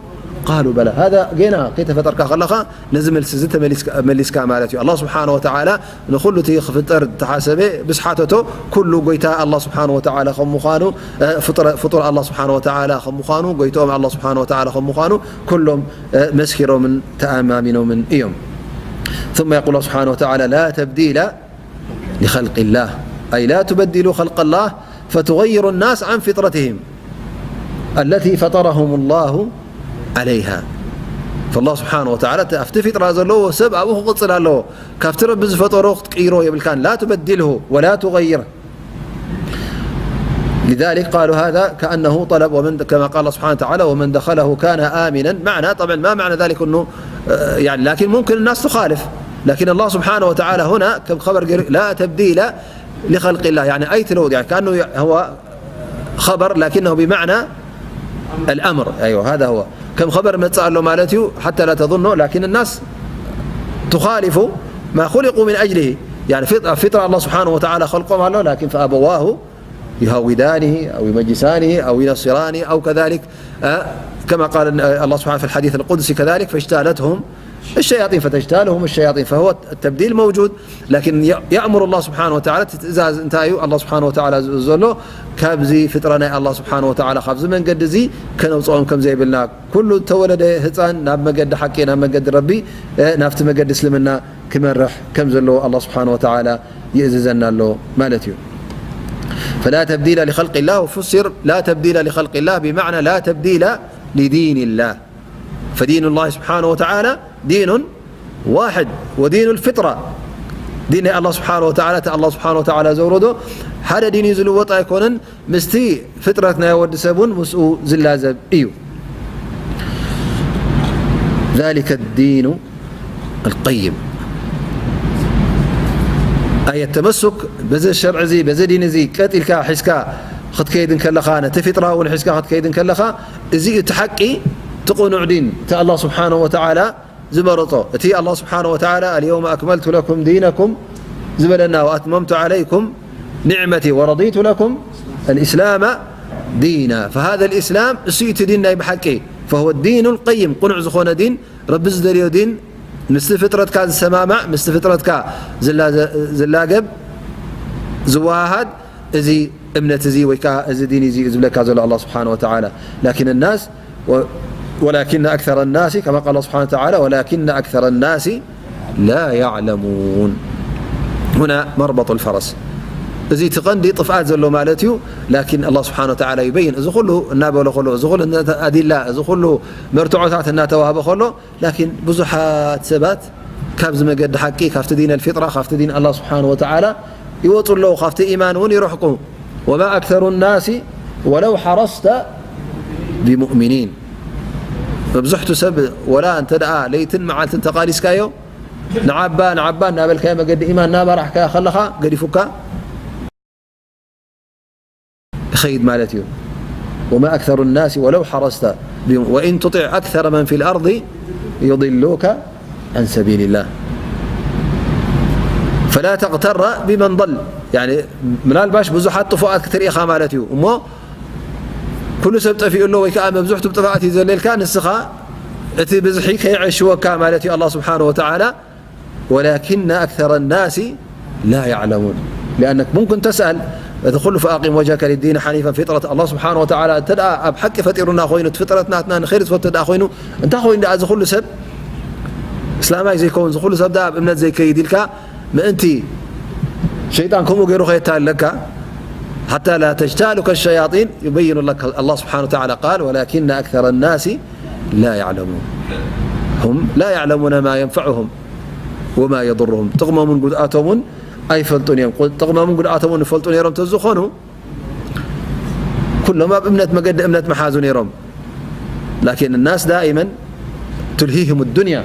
قالوا بلى. هذا ገና ከይተፈጠርካ ከለኻ ነዚ መልሲ እዚ ተመሊስካ፣ መሊስካ ማለት እዩ። ኣላህ ስብሓነ ወተዓላ ንኹሉ እቲ ክፍጠር ዝተሓሰበ ምስ ሓተቶ፣ ኩሉ ጎይታ ኣላህ ስብሓነ ወተዓላ ከም ምዃኑ፣ እ፣ ፍጡረ-፣ ፍጡር ኣላህ ስብሓነ ወተዓላ ከም ምዃኑ፣ ጎይትኦም ኣላህ ስብሓነ ወተዓላ ከም ምዃኑ ኩሎም፣ እ፣ መስኪሮምን ተኣማሚኖምን እዮም። ثم يقول الله سبحانه وتعالى: لا تبديل لخلق الله، أي لا تبدلوا خلق الله فتغيروا الناس عن فطرتهم التي فطرهم الله عليها. فالله سبحانه وتعالى ኣብቲ ፊጥራ ዘለዎ ሰብ ኣብኡ ክቕጽል ኣለዎ። ካብቲ ረቢ ዝፈጠሮ ክትቅይሮ የብልካን። لا تبدله ولا تغيره. لذلك قالوا هذا كأنه طلب، ومن، كما قال الله سبحانه وتعالى: ومن دخله كان آمنا. معنى، طبعا ما معنى ذلك أنه، آه، يعني، لكن ممكن الناس تخالف، لكن الله سبحانه وتعالى هنا كم خبر قال: لا تبديل لخلق الله، يعني، أي تلود، يعني، كأنه هو خبر لكنه بمعنى الأمر. أيوة، هذا هو. كم خبر متصال له مالتيو حتى لا تظنوا، لكن الناس تخالف ما خلقوا من أجله. يعني، فط-، فطرة الله سبحانه وتعالى خلقهم الله، لكن فأبواه يهودانه أو يمجسانه أو ينصرانه أو كذلك، آه، كما قال، آه، الله سبحانه في الحديث القدسي كذلك: فاجتالتهم الشياطين، فتجتالهم الشياطين. فهو التبديل موجود، لكن ي-، يأمر الله سبحانه وتعالى، ትእዛዝ እንታይ እዩ? ኣላህ ስብሓነ ወተዓላ ዝእዘሎ ካብዚ ፍጥራ ናይ ኣላህ ስብሓነ ወተዓላ፣ ካብዚ መንገዲ እዚ ከነውፅኦም ከም ዘይብልና፣ ኩሉ ዝተወለደ ህፃን ናብ መገዲ ሓቂ፣ ናብ መገዲ ረቢ፣ እ፣ ናብቲ መገዲ እስልምና ክመርሕ ከም ዘለዎ ኣላህ ስብሓነ ወተዓላ ይእዝዘና ኣሎ ማለት እዩ። فلا تبديل لخلق الله، وفسر لا تبديل لخلق الله بمعنى لا تبديل لدين الله. فدين الله سبحانه وتعالى دين واحد ودين الفطرة. ዲን ናይ ኣላህ ስብሓነ ወተዓላ፣ እቲ ኣላህ ስብሓነ ወተዓላ ዘውረዶ ሓደ ዲን እዩ፣ ዝልወጥ ኣይኮነን። ምስቲ ፍጥረት ናይ ወዲ ሰብ እውን ምስኡ ዝላዘብ እዩ። ذلك الدين القيم. ኣየ ተመሱክ በዚ ሸርዒ እዚ፣ በዚ ዲን እዚ ቀጥ ኢልካ ሒዝካ ክትከይድ እንከለኻ፣ ነቲ ፊጥራ እውን ሒዝካ ክትከይድ እንከለኻ፣ እዚ እዩ እቲ ሓቂ፣ እቲ ቅኑዕ ዲን፣ እቲ ኣላህ ስብሓነሁ ወተዓላ ዝመረጾ። እቲ ኣላህ ስብሓነሁ ወተዓላ: اليوم أكملت لكم دينكم ዝበለና، وأتممت عليكم نعمتي ورضيت لكم الإسلام دينا. فهذا الإسلام፣ እሱ እዩ እቲ ዲን ናይ ብሓቂ። فهو الدين القيم، ቅኑዕ ዝኾነ ዲን፣ ረቢ ዝደልዮ ዲን፣ ምስቲ ፍጥረትካ ዝሰማማዕ፣ ምስቲ ፍጥረትካ ዝላ-፣ ዝላገብ፣ ዝወሃሃድ፣ እዚ እምነት እዚ ወይ ከዓ እዚ ዲን እዚ እዩ ዝብለካ ዘሎ ኣላህ ስብሓነሁ ወተዓላ። لكن الناس و-، ولكن أكثر الناس، كما قال الله سبحانه وتعالى: ولكن أكثر الناس لا يعلمون. هنا مربط الفرس. እዚ እቲ ቀንዲ ጥፍኣት ዘሎ ማለት እዩ። ላኪን ኣላህ ስብሓነሁ ወተዓላ ይበይን። እዚ ኩሉ እናበሎ ከሎ፣ እዚ ኩሉ ኣዲላ፣ እዚ ኩሉ መርትዖታት እናተዋህበ ከሎ፣ ላኪን ብዙሓት ሰባት ካብዚ መገዲ ሓቂ፣ ካብቲ ዲን ኣልፊጥራ፣ ካብቲ ዲን ኣላህ ስብሓነሁ ወተዓላ ይወፁ ኣለዉ፣ ካብቲ ኢማን እውን ይርሕቁ። وما أكثر الناس ولو حرصت بمؤمنين. መብዝሕቱ ሰብ ወላ እንተ ደኣ ለይትን መዓልትን ተቓሊስካዮ፣ ንዓባ ንዓባ እናበልካዮ፣ መገዲ ኢማን እናመራሕካዮ ከለኻ ገዲፉካ ይኸይድ ማለት እዩ። وما أكثر الناس ولو حرصت ب-، وإن تطع أكثر من في الأرض يضلوك عن سبيل الله. فلا تغتر بمن ضل. يعني ምናልባሽ ብዙሓት ጥፉኣት ክትርኢ ኢኻ ማለት እዩ። እሞ ኩሉ ሰብ ጠፊኡ ኣሎ ወይ ከዓ መብዝሕቱ ብጥፍኣት እዩ ዘሎ ኢልካ ንስኻ እቲ ብዝሒ ከይዐሽወካ ማለት እዩ ኣላህ ስብሓነሁ ወተዓላ። ولكن أكثر الناس لا يعلمون. لأنك ممكن تسأل، እዚ ኩሉ فأقم وجهك للدين حنيفا فطرة الله سبحانه وتعالى، እንተ ደኣ ኣብ ሓቂ ፈጢሩና ኮይኑ፣ እቲ ፍጥረት ናትና ንኸይር ዝፈቱ ደኣ ኮይኑ፣ እንታይ ኮይኑ ደኣ እዚ ኩሉ ሰብ እስላማይ ዘይከውን፣ እዚ ኩሉ ሰብ ደኣ ኣብ እምነት ዘይከይድ ኢልካ ምእንቲ ሸይጣን ከምኡ ገይሩ ከየታለካ፣ حتى لا تجتالك الشياطين، يبين لك الله سبحانه وتعالى قال: ولكن أكثر الناس لا يعلمون. هم لا يعلمون ما ينفعهم وما يضرهم. ጥቕሞምን ጉድኣቶምን ኣይፈልጡን እዮም። ጥቕሞምን ጉድኣቶምን ይፈልጡ ነይሮም ተዝኾኑ፣ ኩሎም ኣብ እምነት፣ መገዲ እምነት መሓዙ ነይሮም። ላኪን ናስ ዳኢመን ቱልሂህም ዱንያ፣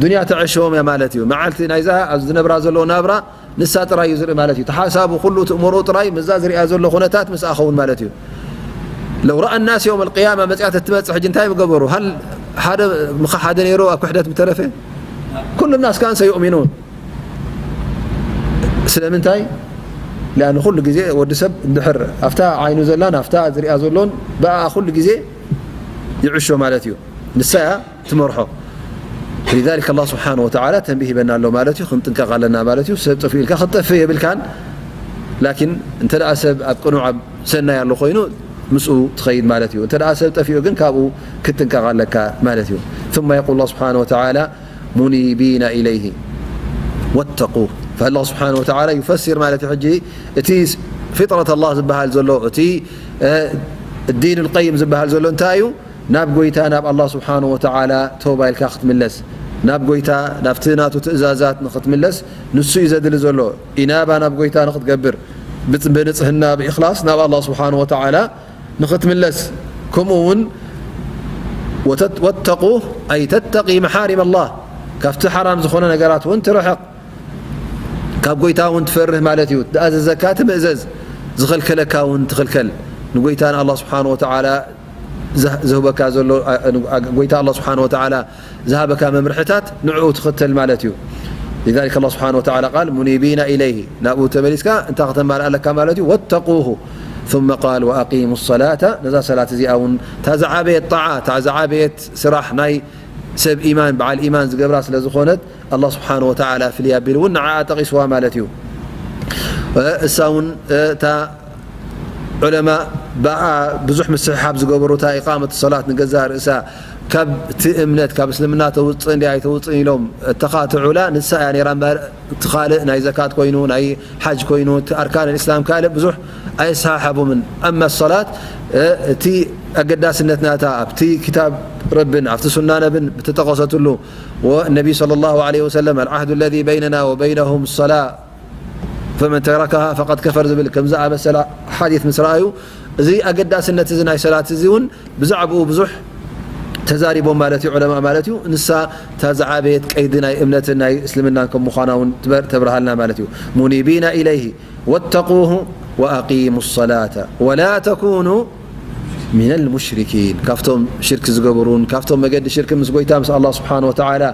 ዱንያ ተዕሸዎም እያ ማለት እዩ። መዓልቲ ናይዛ ኣብዚ ዝነብራ ዘለዎ ናብራ ንሳ ጥራይ እዩ ዝርኢ ማለት እዩ። ተሓሳቡ ኩሉ ትእምሮ ጥራይ ምስዛ ዝሪኣ ዘሎ ኩነታት ምስኣ ኸውን ማለት እዩ። ለው ረኣ ናስ የውም ኣልቅያማ መፅያት እትመፅእ ሕጂ እንታይ ምገበሩ? ሃል ሓደ ምኻ ሓደ ነይሩ ኣብ ክሕደት ምተረፈ? ኩሉ ናስ ካን ሰዩእሚኑን። ስለምንታይ? ሊኣን ኩሉ ግዜ ወዲ ሰብ እንድሕር ኣብታ ዓይኑ ዘላን ኣብታ ዝሪኣ ዘሎን ብኣ ኩሉ ግዜ ይዕሾ ማለት እዩ። ንሳ እያ ትመርሖ። لذلك الله سبحانه وتعالى ተንቢህ ሂበና ኣሎ ማለት እዩ። ክንጥንቀቕ ኣለና ማለት እዩ። ሰብ ጠፊኡ ኢልካ ክትጠፍእ የብልካን። ላኪን እንተ ደኣ ሰብ ኣብ ቅኑዕ ኣብ ሰናይ ኣሎ ኮይኑ ምስኡ ትኸይድ ማለት እዩ። እንተ ደኣ ሰብ ጠፊኡ ግን ካብኡ ክትጥንቀቕ ኣለካ ማለት እዩ። ثم يقول الله سبحانه وتعالى منيبين إليه واتقوه. فالله سبحانه وتعالى يفسر ማለት እዩ። ሕጂ እቲ فطرة الله ዝበሃል ዘሎ እቲ ዲን القيم ዝበሃል ዘሎ እንታይ እዩ? ናብ ጎይታ ናብ ኣላህ ስብሓንሁ ወተዓላ ተውባ ኢልካ ክትምለስ፣ ናብ ጎይታ ናብቲ ናቱ ትእዛዛት ንኽትምለስ ንሱ እዩ ዘድሊ ዘሎ። ኢናባ ናብ ጎይታ ንኽትገብር፣ ብጽ- ብንጽህና ብእኽላስ ናብ ኣላህ ስብሓንሁ ወተዓላ ንኽትምለስ፣ ከምኡ እውን ወተት- ወተቁ ኣይ ተተቂ መሓሪም ኣላህ፣ ካብቲ ሓራም ዝኾነ ነገራት እውን ትርሕቕ፣ ካብ ጎይታ እውን ትፈርህ ማለት እዩ። ዝኣዘዘካ ትምእዘዝ፣ ዝኸልከለካ እውን ትኽልከል። ንጎይታ ንኣላህ ስብሓንሁ ወተዓላ ዝህ- ዝህበካ ዘሎ ኣ- ኣ- ጎይታ ኣላህ ስብሓንሁ ወተዓላ ዝሃበካ መምርሕታት ንዕኡ ትኽተል ማለት እዩ። لذلك الله سبحانه وتعالى قال منيبين إليه ናብኡ ተመሊስካ እንታይ ከተማልእ ኣለካ ማለት እዩ። واتقوه ثم قال وأقيموا الصلاة ነዛ ሰላት እዚኣ እውን እታ ዝዓበየት ጣዓ እታ ዝዓበየት ስራሕ ናይ ሰብ ኢማን በዓል ኢማን ዝገብራ ስለ ዝኾነት ኣላህ ስብሓንሁ ወተዓላ ፍልይ ኣቢሉ እውን ንዓኣ ጠቒስዋ ማለት እዩ። እሳ እውን እታ ዑለማ ብኣ ብዙሕ ምስሕሓብ ዝገበሩ እታ ኢቃመት ሰላት ንገዛእ ርእሳ ካብቲ እምነት ካብ እስልምና ተውፅእ እንዲ ኣይተውፅእን ኢሎም እተኻትዑላ ንሳ እያ ነይራ እምበር እቲ ካልእ ናይ ዘካት ኮይኑ ናይ ሓጅ ኮይኑ እቲ ኣርካን ልእስላም ካልእ ብዙሕ ኣይሰሓሓቡምን። ኣማ ሰላት እቲ ኣገዳስነት ናታ ኣብቲ ክታብ ረብን ኣብቲ ሱና ነብን ብተጠቐሰትሉ ወነቢ صلى الله عليه وسلم العهد الذي بيننا وبينهم الصلاة فمن تركها فقد كفر ዝብል ከም ዝኣመሰለ ሓዲት ምስ ረኣዩ፣ እዚ ኣገዳስነት እዚ ናይ ሰላት እዚ እውን ብዛዕባኡ ብዙሕ ተዛሪቦም ማለት እዩ፣ ዑለማ ማለት እዩ። ንሳ እታ ዝዓበየት ቀይዲ ናይ እምነትን ናይ እስልምናን ከም ምዃና እውን ትበር- ተብርሃልና ማለት እዩ። منيبين إليه واتقوه وأقيموا الصلاة ولا تكونوا من المشركين ካብቶም ሽርክ ዝገብሩን ካብቶም መገዲ ሽርክ ምስ ጎይታ ምስ ኣላህ ስብሓን ወተዓላ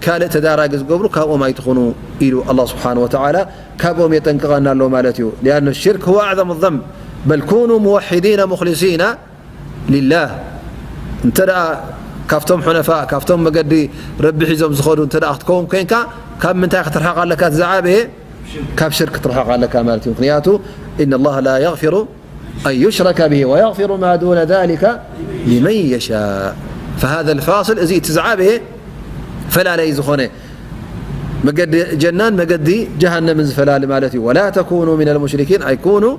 ካልእ ተዳራጊ ዝገብሩ ካብኦም ኣይትኹኑ ኢሉ ኣላህ ስብሓን ወተዓላ ካብኦም የጠንቅቐና ኣሎ ማለት እዩ። لأن الشرك هو أعظم الذنب بل كونوا موحدين مخلصين لله እንተ ደኣ ካብቶም ሑነፋእ ካብቶም መገዲ ረቢ ሒዞም ዝኸዱ እንተ ደኣ ክትከውን ኮንካ ካብ ምንታይ ክትርሓቕ ኣለካ? እቲ ዝዓበየ ካብ ሽርክ ክትርሓቕ ኣለካ ማለት እዩ። ምክንያቱ إن الله لا يغفر أن يشرك به ويغفر ما دون ذلك لمن يشاء فهذا الفاصل እዚ እቲ ዝዓበየ ፈላለይ ዝኾነ መገዲ ጀናን መገዲ ጀሃነምን ዝፈላሊ ማለት እዩ። ولا تكونوا من المشركين أي كونوا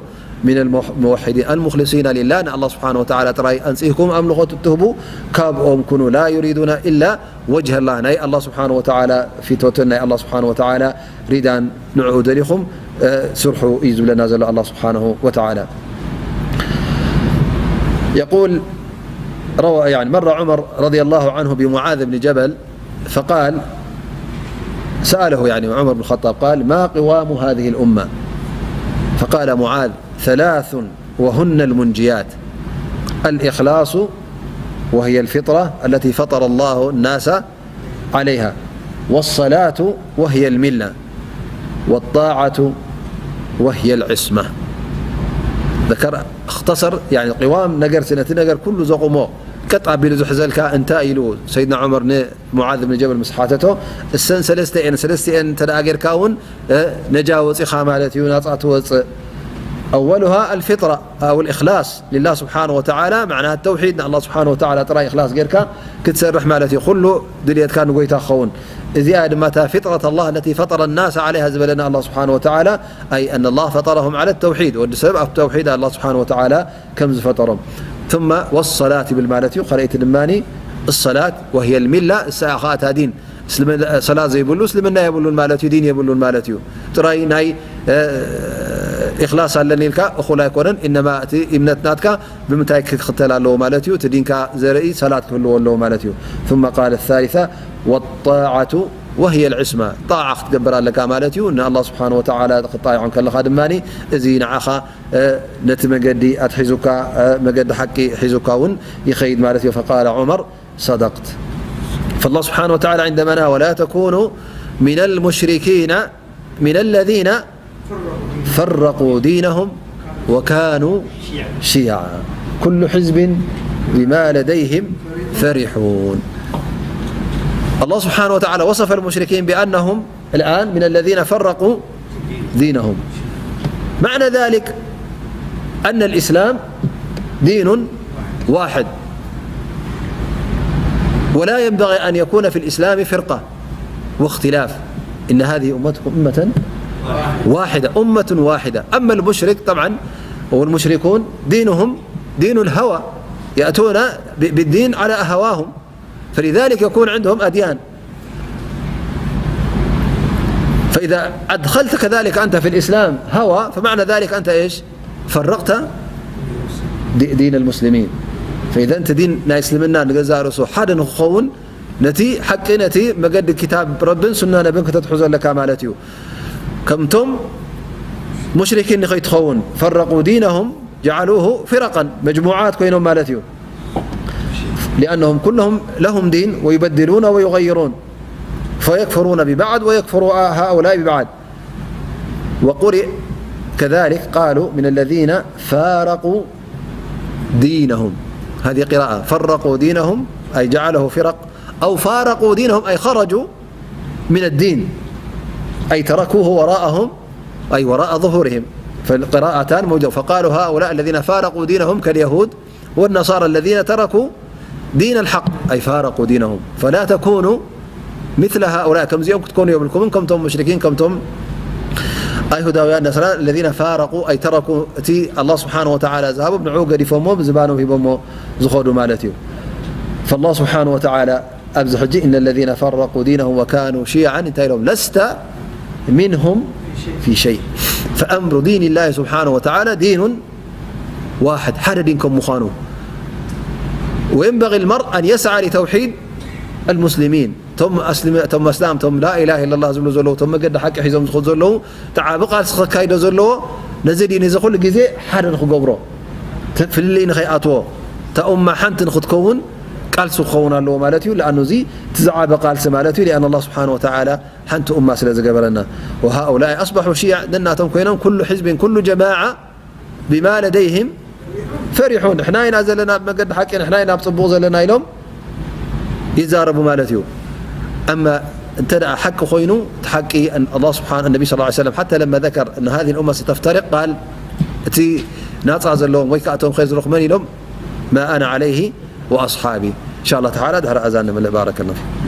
من الموحدين المخلصين لله ንኣላህ ስብሓን ወተዓላ ጥራይ ኣንፂህኩም ኣምልኾት እትህቡ ካብኦም ኩኑ لا يريدون إلا وجه الله ናይ ኣላህ ስብሓን ወተዓላ ፊቶትን ናይ ኣላህ ስብሓን ወተዓላ ሪዳን ንዕኡ ደሊኹም ስርሑ እዩ ዝብለና ዘሎ ኣላህ ስብሓንሁ ወተዓላ። يقول روى يعني مر عمر رضي الله عنه بمعاذ بن جبل فقال سأله يعني عمر بن الخطاب قال ما قوام هذه الأمة فقال معاذ ثلاث وهن المنجيات الإخلاص وهي الفطرة التي فطر الله الناس عليها والصلاة وهي الملة والطاعة وهي العصمة ذكر اختصر يعني قوام ነገር ነቲ ነገር ኩሉ ዘቑሞ ቀጥ ኣቢሉ ዝሕዘልካ እንታይ ኢሉ ሰይድና ዑመር ንሙዓዝ ብን ጀበል ምስ ሓተቶ እሰን ሰለስተ እየን ሰለስተ እየን እንተ ደኣ ጌርካ እውን ነጃ ወፂኻ ማለት እዩ ናፃ ትወፅእ أولها الفطرة أو الإخلاص لله سبحانه وتعالى معناها التوحيد ንኣላህ ስብሓን ወተዓላ ጥራይ እኽላስ ጌርካ ክትሰርሕ ማለት እዩ ኩሉ ድልየትካ ንጎይታ ክኸውን እዚኣ ድማ እታ فطرة الله التي فطر الناس عليها ዝበለና ኣላህ ስብሓን ወተዓላ أي أن الله فطرهم على التوحيد ወዲ ሰብ ኣብ ተውሒድ ኣላህ ስብሓን ወተዓላ ከም ዝፈጠሮም ثم والصلاة ይብል ማለት እዩ ካልኣይቲ ድማ الصلاة وهي الملة እሳ እያ ከዓ እታ ዲን ሰላት ዘይብሉ እስልምና የብሉን ማለት እዩ ዲን የብሉን ማለት እዩ ጥራይ ናይ ኢኽላስ ኣለኒ ኢልካ እኹል ኣይኮነን። ኢነማ እቲ እምነት ናትካ ብምንታይ ክኽተል ኣለዎ ማለት እዩ? እቲ ዲንካ ዘርኢ ሰላት ክህልዎ ኣለዎ ማለት እዩ። ثم قال الثالثة والطاعة وهي العصمة، ጣዓ ክትገብር ኣለካ ማለት እዩ። ንኣላህ ስብሓን ወተዓላ ክጣይዖ ከለኻ ድማ እዚ ንዓኻ ነቲ መገዲ ኣትሒዙካ፣ መገዲ ሓቂ ሒዙካ እውን ይኸይድ ማለት እዩ። فقال عمر صدقت. فالله سبحانه وتعالى عندما نهى ولا تكونوا من المشركين من الذين فرقوا دينهم وكانوا شيعا كل حزب بما لديهم فرحون. الله سبحانه وتعالى وصف المشركين بأنهم الآن من الذين فرقوا دينهم. معنى ذلك أن الإسلام دين واحد، ولا ينبغي أن يكون في الإسلام فرقة واختلاف. إن هذه أمتكم أمة واحدة، أمة واحدة. أما المشرك طبعا والمشركون دينهم دين الهوى، يأتون ب-، بالدين على أهواهم، فلذلك يكون عندهم أديان. فإذا أدخلت كذلك أنت في الإسلام هوى، فمعنى ذلك أنت إيش؟ فرقت دي-، دين المسلمين. فإذا أنت دين ናይ እስልምና ንገዛእ ርእሱ ሓደ ንክኸውን ነቲ ሓቂ፣ ነቲ መገዲ ክታብ ረብን ሱና ነብን ከተትሕዞ ኣለካ ማለት እዩ። ከምቶም ሙሽሪኪን ንኸይትኸውን፣ فرقوا دينهم جعلوه فرقا، مجموعات ኮይኖም ማለት እዩ። لأنهم كلهم لهم دين ويبدلون ويغيرون فيكفرون ببعض ويكفر هؤلاء ببعض. وقرئ كذلك قالوا من الذين فارقوا دينهم. هذه قراءة، فرقوا دينهم أي جعله فرق، أو فارقوا دينهم أي خرجوا من الدين، أي تركوه وراءهم، أي وراء ظهورهم. فالقراءتان موجودة. فقالوا هؤلاء الذين فارقوا دينهم كاليهود والنصارى الذين تركوا دين الحق، أي فارقوا دينهم، فلا تكونوا مثل هؤلاء، ከምዚኦም ክትኮኑ የብልኩምን፣ ከምቶም ሙሽሪኪን፣ ከምቶም ኣይሁዳውያን፣ ነስራን፣ الذين فارقوا، أي تركوا، እቲ ኣላህ ስብሓን ወተዓላ ዝሃቦም ንዕኡ ገዲፎሞ ብዝባኖም ሂቦሞ ዝኸዱ ማለት እዩ። فالله سبحانه وتعالى ኣብዚ ሕጂ إن الذين فرقوا دينهم وكانوا شيعا እንታይ ኢሎም؟ لست منهم في شيء، فأمر دين الله سبحانه وتعالى دين واحد، ሓደ ዲን ከም ምዃኑ። وينبغي المرء أن يسعى لتوحيد المسلمين። እቶም ኣስልም-፣ እቶም ኣስላም፣ እቶም ላኢላሃ ኢለላህ ዝብሉ ዘለዉ፣ እቶም መገዲ ሓቂ ሒዞም ዝኸዱ ዘለዉ፣ እቲ ዓቢ ቃልሲ ከካይዶ ዘለዎ፣ ነዚ ዲን እዚ ኩሉ ግዜ ሓደ ንክገብሮ፣ ተ-፣ ፍልልይ ንኸይኣትዎ፣ እታ ኡማ ሓንቲ ንክትከውን ቃልሲ ክኸውን ኣለዎ ማለት እዩ። ለኣኑ እዚ እቲ ዝዓበ ቃልሲ ማለት እዩ። لأن الله سبحانه وتعالى ሓንቲ ኡማ ስለ ዝገበረና። وهؤلاء أصبحوا شيعا፣ ነናቶም ኮይኖም፣ كل حزب كل جماعة بما لديهم فرحون، ንሕና ኢና ዘለና ኣብ መገዲ ሓቂ፣ ንሕና ኢና ኣብ ጽቡቕ ዘለና ኢሎም ይዛረቡ ማለት እዩ። ኣማ እንተ ደኣ ሓቂ ኮይኑ፣ እቲ ሓቂ ኣን-፣ ኣላህ ስብሓን-፣ ነቢ ሰለላሁ ዐለይሂ ወሰለም ሓታ ለማ ዘከር ኣን ሃዚሂ ልኡማ ሰተፍተሪቅ ቃል፣ እቲ ናጻ ዘለዎም ወይ ከኣ እቶም ኸይር ዝረኽቡ መን ኢሎም? ማ ኣና ዓለይሂ ወኣስሓቢ። እንሻ ኣላህ ተዓላ ድሕሪ ኣዛን ንመልእ። ባረከላሁ ፊኩም።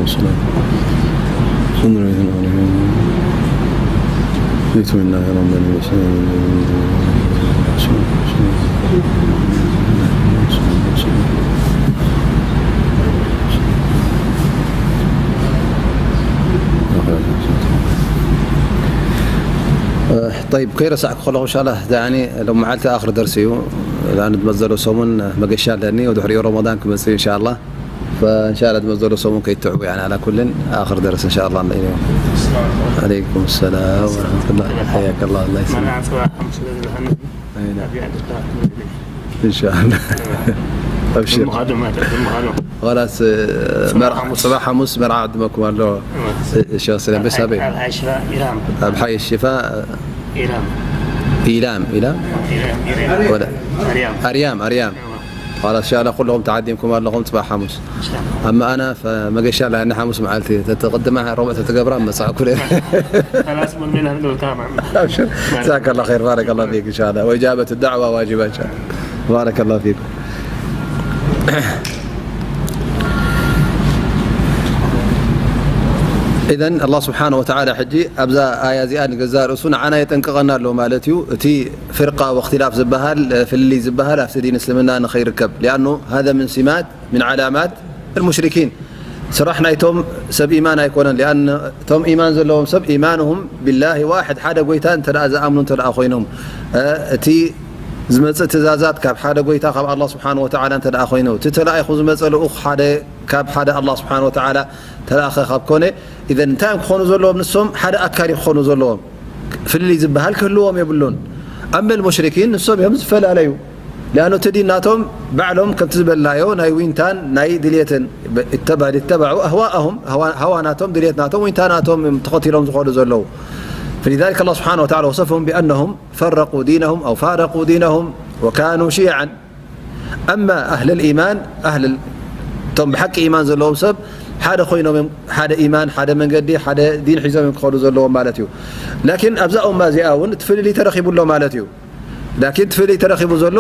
السلام. بسم الله الرحمن الرحيم. بسم الله الرحمن الرحيم. طيب، ከይረሳዕኩ ከለኹ፣ እንሻላ፣ ያኒ፣ ሎም መዓልቲ ኣኽሪ ደርሲ እዩ። ላን ዝመዘሎ ሰሙን መገሻ ኣለኒ፣ ወድሕሪኡ ረመዳን ክመጽእ፣ እንሻላ። ፈእንሻላ፣ ዝመዘሎ ሰሙን ከይትትዕቡ፣ ያኒ፣ ዓላ ኩልን፣ ኣኽሪ ደርሲ፣ እንሻላ፣ ኣለኒ። ዓለይኩም ሰላም ወረሕመቱላህ። ሓያከላህ፣ ኣላህ ይስልምክ። መርዓ ጽባሕ ሓሙስ ስለ ዝለሃኒ፣ ኣይና። ኣብ ይዕድካ ክትመልእ። እንሻላ። ኣብሽር። ብምዃኑ ማለት፣ ብምዃኑ። ኸላስ፣ ጽባሕ መርዓ፣ ሓሙስ። ጽባሕ ሓሙስ መርዓ ዕድመኩም ኣሎ። እሺ፣ ሰላም፣ በስ ኣበይ? ኣብ ሓይ ሽፋ ኢላም። ኣብ ሓይ ሽፋ ኢላም። ኢላም፣ ኢላም? ኢላም፣ ኢላም። ወላ ኣርያም። ኣርያም፣ ኣርያም። ኸላስ፣ እንሻላ ኩልኹም ተዓዲምኩም ኣለኹም ጽባሕ ሓሙስ። እንሻላ። ኣማ ኣና ፈመገሻ ላኒ ሓሙስ መዓልቲ ተተቕድማ ረቡዕ ተትገብራ መጻእኩ ነይረ። ኸላስ፣ ሙን ሚን ኣህሉ ካማ። ኣብሽር። ጀዛከላህ ኸይር፣ ባረከላህ ፊክ፣ እንሻላ። ወኢጃበት ዳዕዋ ዋጅባ፣ እንሻላ። ባረከላህ ፊኩም። ኢዘን ኣላህ ስብሓነ ወተዓላ ሕጂ ኣብዛ ኣያ እዚኣ ንገዛእ ርእሱ ንዓና የጠንቅቐና ኣሎ ማለት እዩ። እቲ ፍርቃ ወእኽትላፍ ዝበሃል፣ ፍልልይ ዝበሃል ኣብቲ ዲን እስልምና ንኸይርከብ። ሊኣኑ ሃዛ ምን ሲማት ምን ዓላማት ኣልሙሽሪኪን። ስራሕ ናይቶም ሰብ ኢማን ኣይኮነን። ሊኣን እቶም ኢማን ዘለዎም ሰብ ኢማንሁም ቢላሂ ዋሕድ፣ ሓደ ጎይታ እንተ ደኣ ዝኣምኑ እንተ ደኣ ኮይኖም፣ እ፣ እቲ ዝመጽእ ትእዛዛት ካብ ሓደ ጎይታ፣ ካብ ኣላህ ስብሓን ወተዓላ እንተ ደኣ ኮይኑ፣ እቲ ተላኢኹ ዝመጸ ልኡኽ ሓደ፣ ካብ ሓደ ኣላህ ስብሓን ወተዓላ ተላእኸ ካብ ኮነ፣ ኢዘን እንታይ እዮም ክኾኑ ዘለዎም? ንሶም ሓደ ኣካል እዮም ክኾኑ ዘለዎም። ፍልልይ ዝበሃል ክህልዎም የብሉን። ኣመል ሙሽሪኪን ንሶም እዮም ዝፈላለዩ። ሊኣኑ እቲ ዲን ናቶም ባዕሎም ከምቲ ዝበልናዮ ናይ ዊንታን ናይ ድልየትን፣ اتبع اتبعوا أهواءهم፣ ሃዋ፣ ሃዋ ናቶም፣ ድልየት ናቶም፣ ዊንታ ናቶም እዮም ተኸቲሎም ዝኾኑ ዘለዉ። فلذلك الله سبحانه وتعالى وصفهم بأنهم فرقوا دينهم أو فارقوا دينهم وكانوا شيعا. أما أهل الإيمان، أهل ال-، እቶም ብሓቂ ኢማን ዘለዎም ሰብ ሓደ ኮይኖም እዮም፣ ሓደ ኢማን፣ ሓደ መንገዲ፣ ሓደ ዲን ሒዞም እዮም ክኸዱ ዘለዎም ማለት እዩ። ላኪን ኣብዛ ኡማ እዚኣ እውን እቲ ፍልልይ ተረኺቡ ኣሎ ማለት እዩ። ላኪን እቲ ፍልልይ ተረኺቡ ዘሎ፣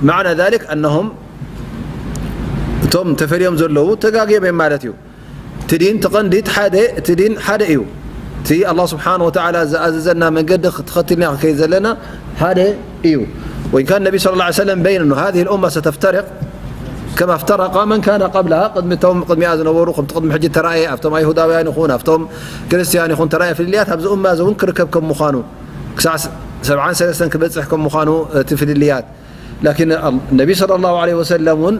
ማዕና ዛሊክ ኣነሁም፣ እቶም ተፈልዮም ዘለዉ ተጋግዮም እዮም ማለት እዩ። እቲ ዲን፣ እቲ ቀንዲ፣ እቲ ሓደ፣ እቲ ዲን ሓደ እዩ። እቲ ኣላህ ስብሓነ ወተዓላ ዝኣዘዘና መንገዲ ተኸቲልና ክንከይድ ዘለና ሓደ እዩ። وإن كان النبي صلى الله عليه وسلم بين أنه هذه الأمة ستفترق كما افترق من كان قبلها، ቅድሚ እቶም ቅድሚኣ ዝነበሩ፣ ከምቲ ቅድሚ ሕጂ ተራእየ፣ ኣብቶም ኣይሁዳውያን ይኹን ኣብቶም ክርስትያን ይኹን ተራእየ ፍልልያት ኣብዚ ኡማ እዚ እውን ክርከብ ከም ምዃኑ፣ ክሳዕ ሰብዓን ሰለስተን ክበጽሕ ከም ምዃኑ እቲ ፍልልያት። ላኪን ነቢ ሰለላሁ ዐለይሂ ወሰለም እውን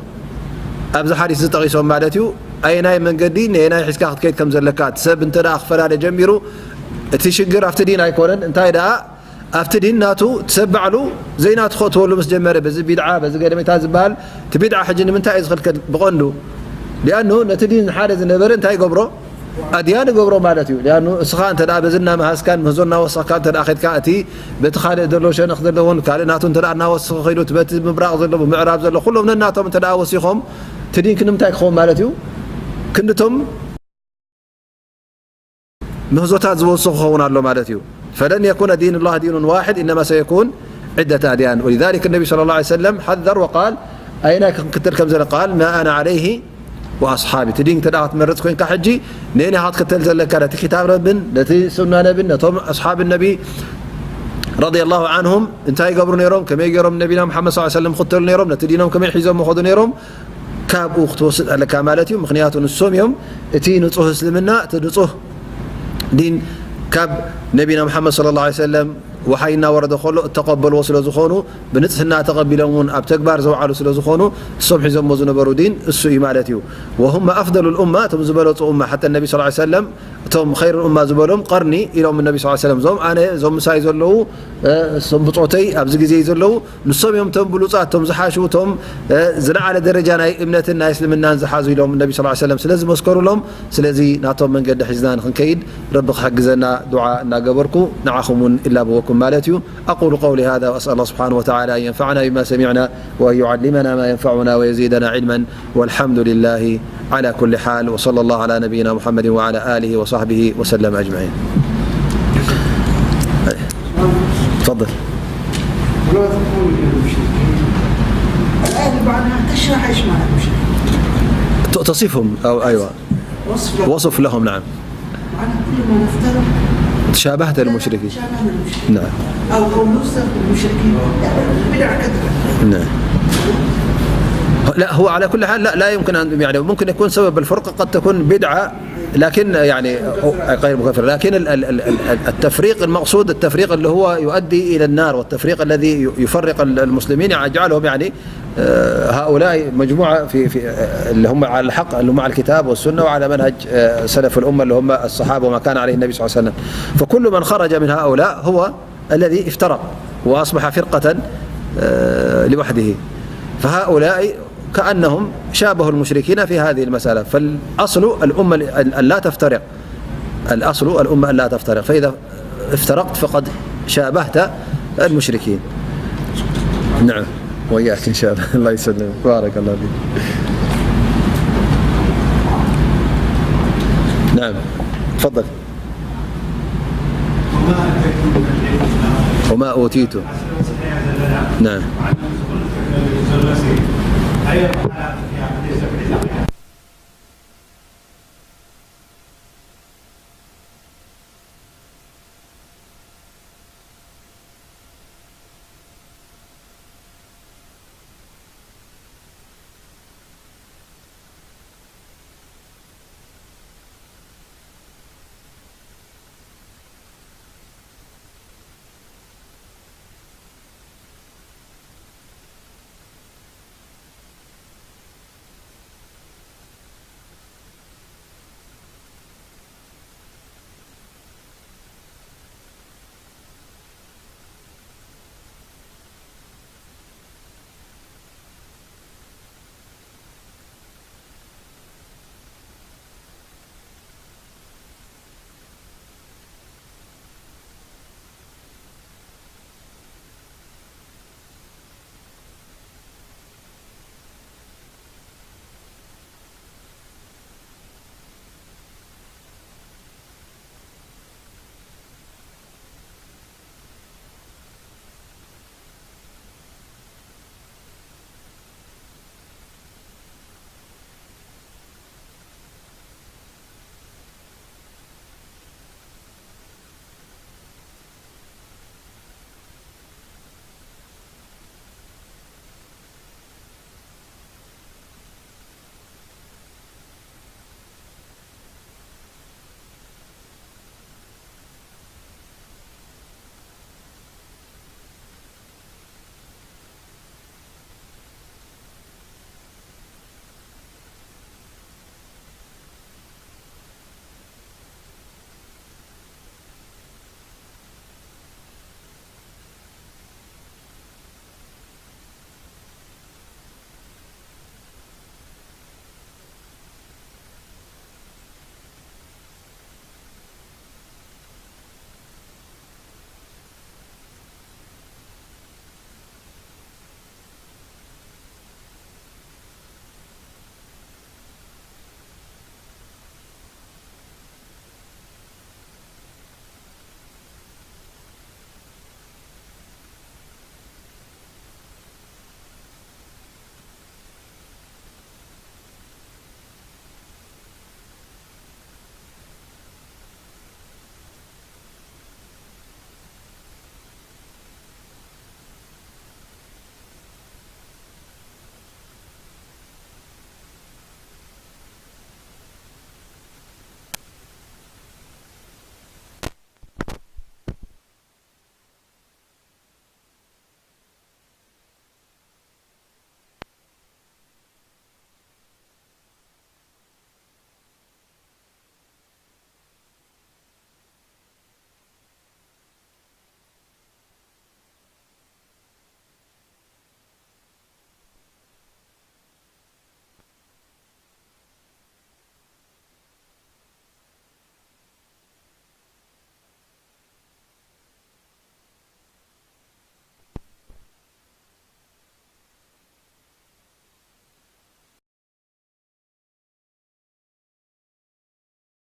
ኣብዚ ሓዲስ ዝጠቒሶም ማለት እዩ፣ ኣየናይ መንገዲ ነየናይ ሒዝካ ክትከይድ ከም ዘለካ። እቲ ሰብ እንተ ደኣ ክፈላለ ጀሚሩ፣ እቲ ሽግር ኣብቲ ዲን ኣይኮነን። እንታይ ደኣ ኣብቲ ዲን ናቱ፣ እቲ ሰብ ባዕሉ ዘይናቱ ከእትወሉ ምስ ጀመረ፣ በዚ ቢድዓ፣ በዚ ገለሜታት ዝበሃል፣ እቲ ቢድዓ ሕጂ ንምንታይ እዩ ዝኽልከል? ብቐንዱ ሊኣኑ ነቲ ዲን ሓደ ዝነበረ እንታይ ይገብሮ? ኣድያን ይገብሮ ማለት እዩ። ሊኣኑ እስኻ እንተ ደኣ በዚ እናመሃዝካን ምህዞ እናወሰኽካ እንተ ደኣ ኸድካ፣ እቲ በቲ ካልእ ዘሎ ሸነኽ ዘለዎን ካልእ ናቱ እንተ ደኣ እናወሰኸ ኸይዱ፣ እቲ በቲ ምብራቕ ዘሎ፣ ብምዕራብ ዘሎ፣ ኩሎም ነናቶም እንተ ደኣ ወሲኾም፣ እቲ ዲን ክንዲ ምንታይ ክኸውን ማለት እዩ? ክንድቶም ምህዞታት ዝወስኹ ክኸውን ኣሎ ማለት እዩ። فلن يكون دين الله دين واحد إنما سيكون عدة أديان. ولذلك النبي صلى الله عليه وسلم حذر وقال، ኣየናይ ክንክተል ከም ዘለና قال، ما أنا عليه وأصحابي። እቲ ዲን እንተ ደኣ ክትመርጽ ኮይንካ ሕጂ፣ ነየናይ ኢኻ ክትክተል ዘለካ? ነቲ ክታብ ረብን፣ ነቲ ሱና ነብን፣ ነቶም ኣስሓብ ነቢ ረዲየላሁ ዐንሁም እንታይ ይገብሩ ነይሮም? ከመይ ገይሮም ነቢና ሙሓመድ ሰለላሁ ዐለይሂ ወሰለም ይኽተሉ ነይሮም? ነቲ ዲኖም ከመይ ሒዞም ይኸዱ ነይሮም? ካብኡ ክትወስድ ኣለካ ማለት እዩ። ምኽንያቱ ንሶም እዮም እቲ ንጹህ እስልምና፣ እቲ ንጹህ ዲን ካብ ነቢና ሙሓመድ ሰለላሁ ዐለይሂ ወሰለም ወሓይ እናወረደ ከሎ እተቐበልዎ ስለ ዝኾኑ፣ ብንጽህና ተቐቢሎም እውን ኣብ ተግባር ዘውዓሉ ስለ ዝኾኑ፣ እሶም ሒዞሞ ዝነበሩ ዲን እሱ እዩ ማለት እዩ። وهم أفضل الأمة፣ እቶም ዝበለጹ ኡማ፣ ሓታ ነቢ ሰለላሁ ዐለይሂ ወሰለም እቶም ኸይር ኡማ ዝበሎም ቀርኒ ኢሎም ነቢ ሰለላሁ ዐለይሂ ወሰለም፣ እዞም ኣነ፣ እዞም ምሳይ ዘለዉ፣ እ፣ እሶም ብጾተይ ኣብዚ ግዜ ዘለዉ፣ ንሶም እዮም እቶም ብሉጻት፣ እቶም ዝሓሹ፣ እቶም፣ እ፣ ዝለዓለ ደረጃ ናይ እምነትን ናይ እስልምናን ዝሓዙ ኢሎም ነቢ ሰለላሁ ዐለይሂ ወሰለም ስለ ዝመስከሩሎም፣ ስለዚ ናቶም መንገዲ ሒዝና ንኽንከይድ ረቢ ክሕግዘና ዱዓ እናገበርኩ ንዓኹም እውን ይላበወኩም ማለት እዩ። أقول قولي هذا وأسأل الله سبحانه وتعالى أن ينفعنا بما سمعنا وأن يعلمنا ما ينفعنا ويزيدنا علما، والحمد لله على كل حال، وصلى الله على نبينا محمد وعلى آله وصحبه وسلم أجمعين. تفضل. ولا تكونوا من المشركين. الآية اللي بعدها تشرح إيش معنى المشركين. ت-، تصفهم، أو، أيوة. وصف له. وصف لهم، نعم. معنى كل من افترق تشابهت المشركين. شابه المشركين. نعم. أو قول نصف المشركين. بدعة كثرة. نعم. لا، هو على كل حال لا، لا يمكن أن، يعني، ممكن يكون سبب الفرقة قد تكون بدعة، لكن يعني غير مكفرة، لكن ال- ال- ال- ال- التفريق المقصود التفريق اللي هو يؤدي إلى النار، والتفريق الذي يفرق المسلمين يجعلهم يعني آه، هؤلاء مجموعة في في آه، اللي هم على الحق، اللي هم على الكتاب والسنة وعلى منهج آه، سلف الأمة اللي هم الصحابة وما كان عليه النبي صلى الله عليه وسلم. فكل من خرج من هؤلاء هو الذي افترق وأصبح فرقة آه، لوحده. فهؤلاء كأنهم شابهوا المشركين في هذه المسألة. فالأصل الأمة أن لا تفترق. الأصل الأمة أن لا تفترق، فإذا افترقت فقد شابهت المشركين. نعم، وإياك إن شاء الله. الله يسلمك، بارك الله فيك. نعم، تفضل. وما أوتيتم. نعم.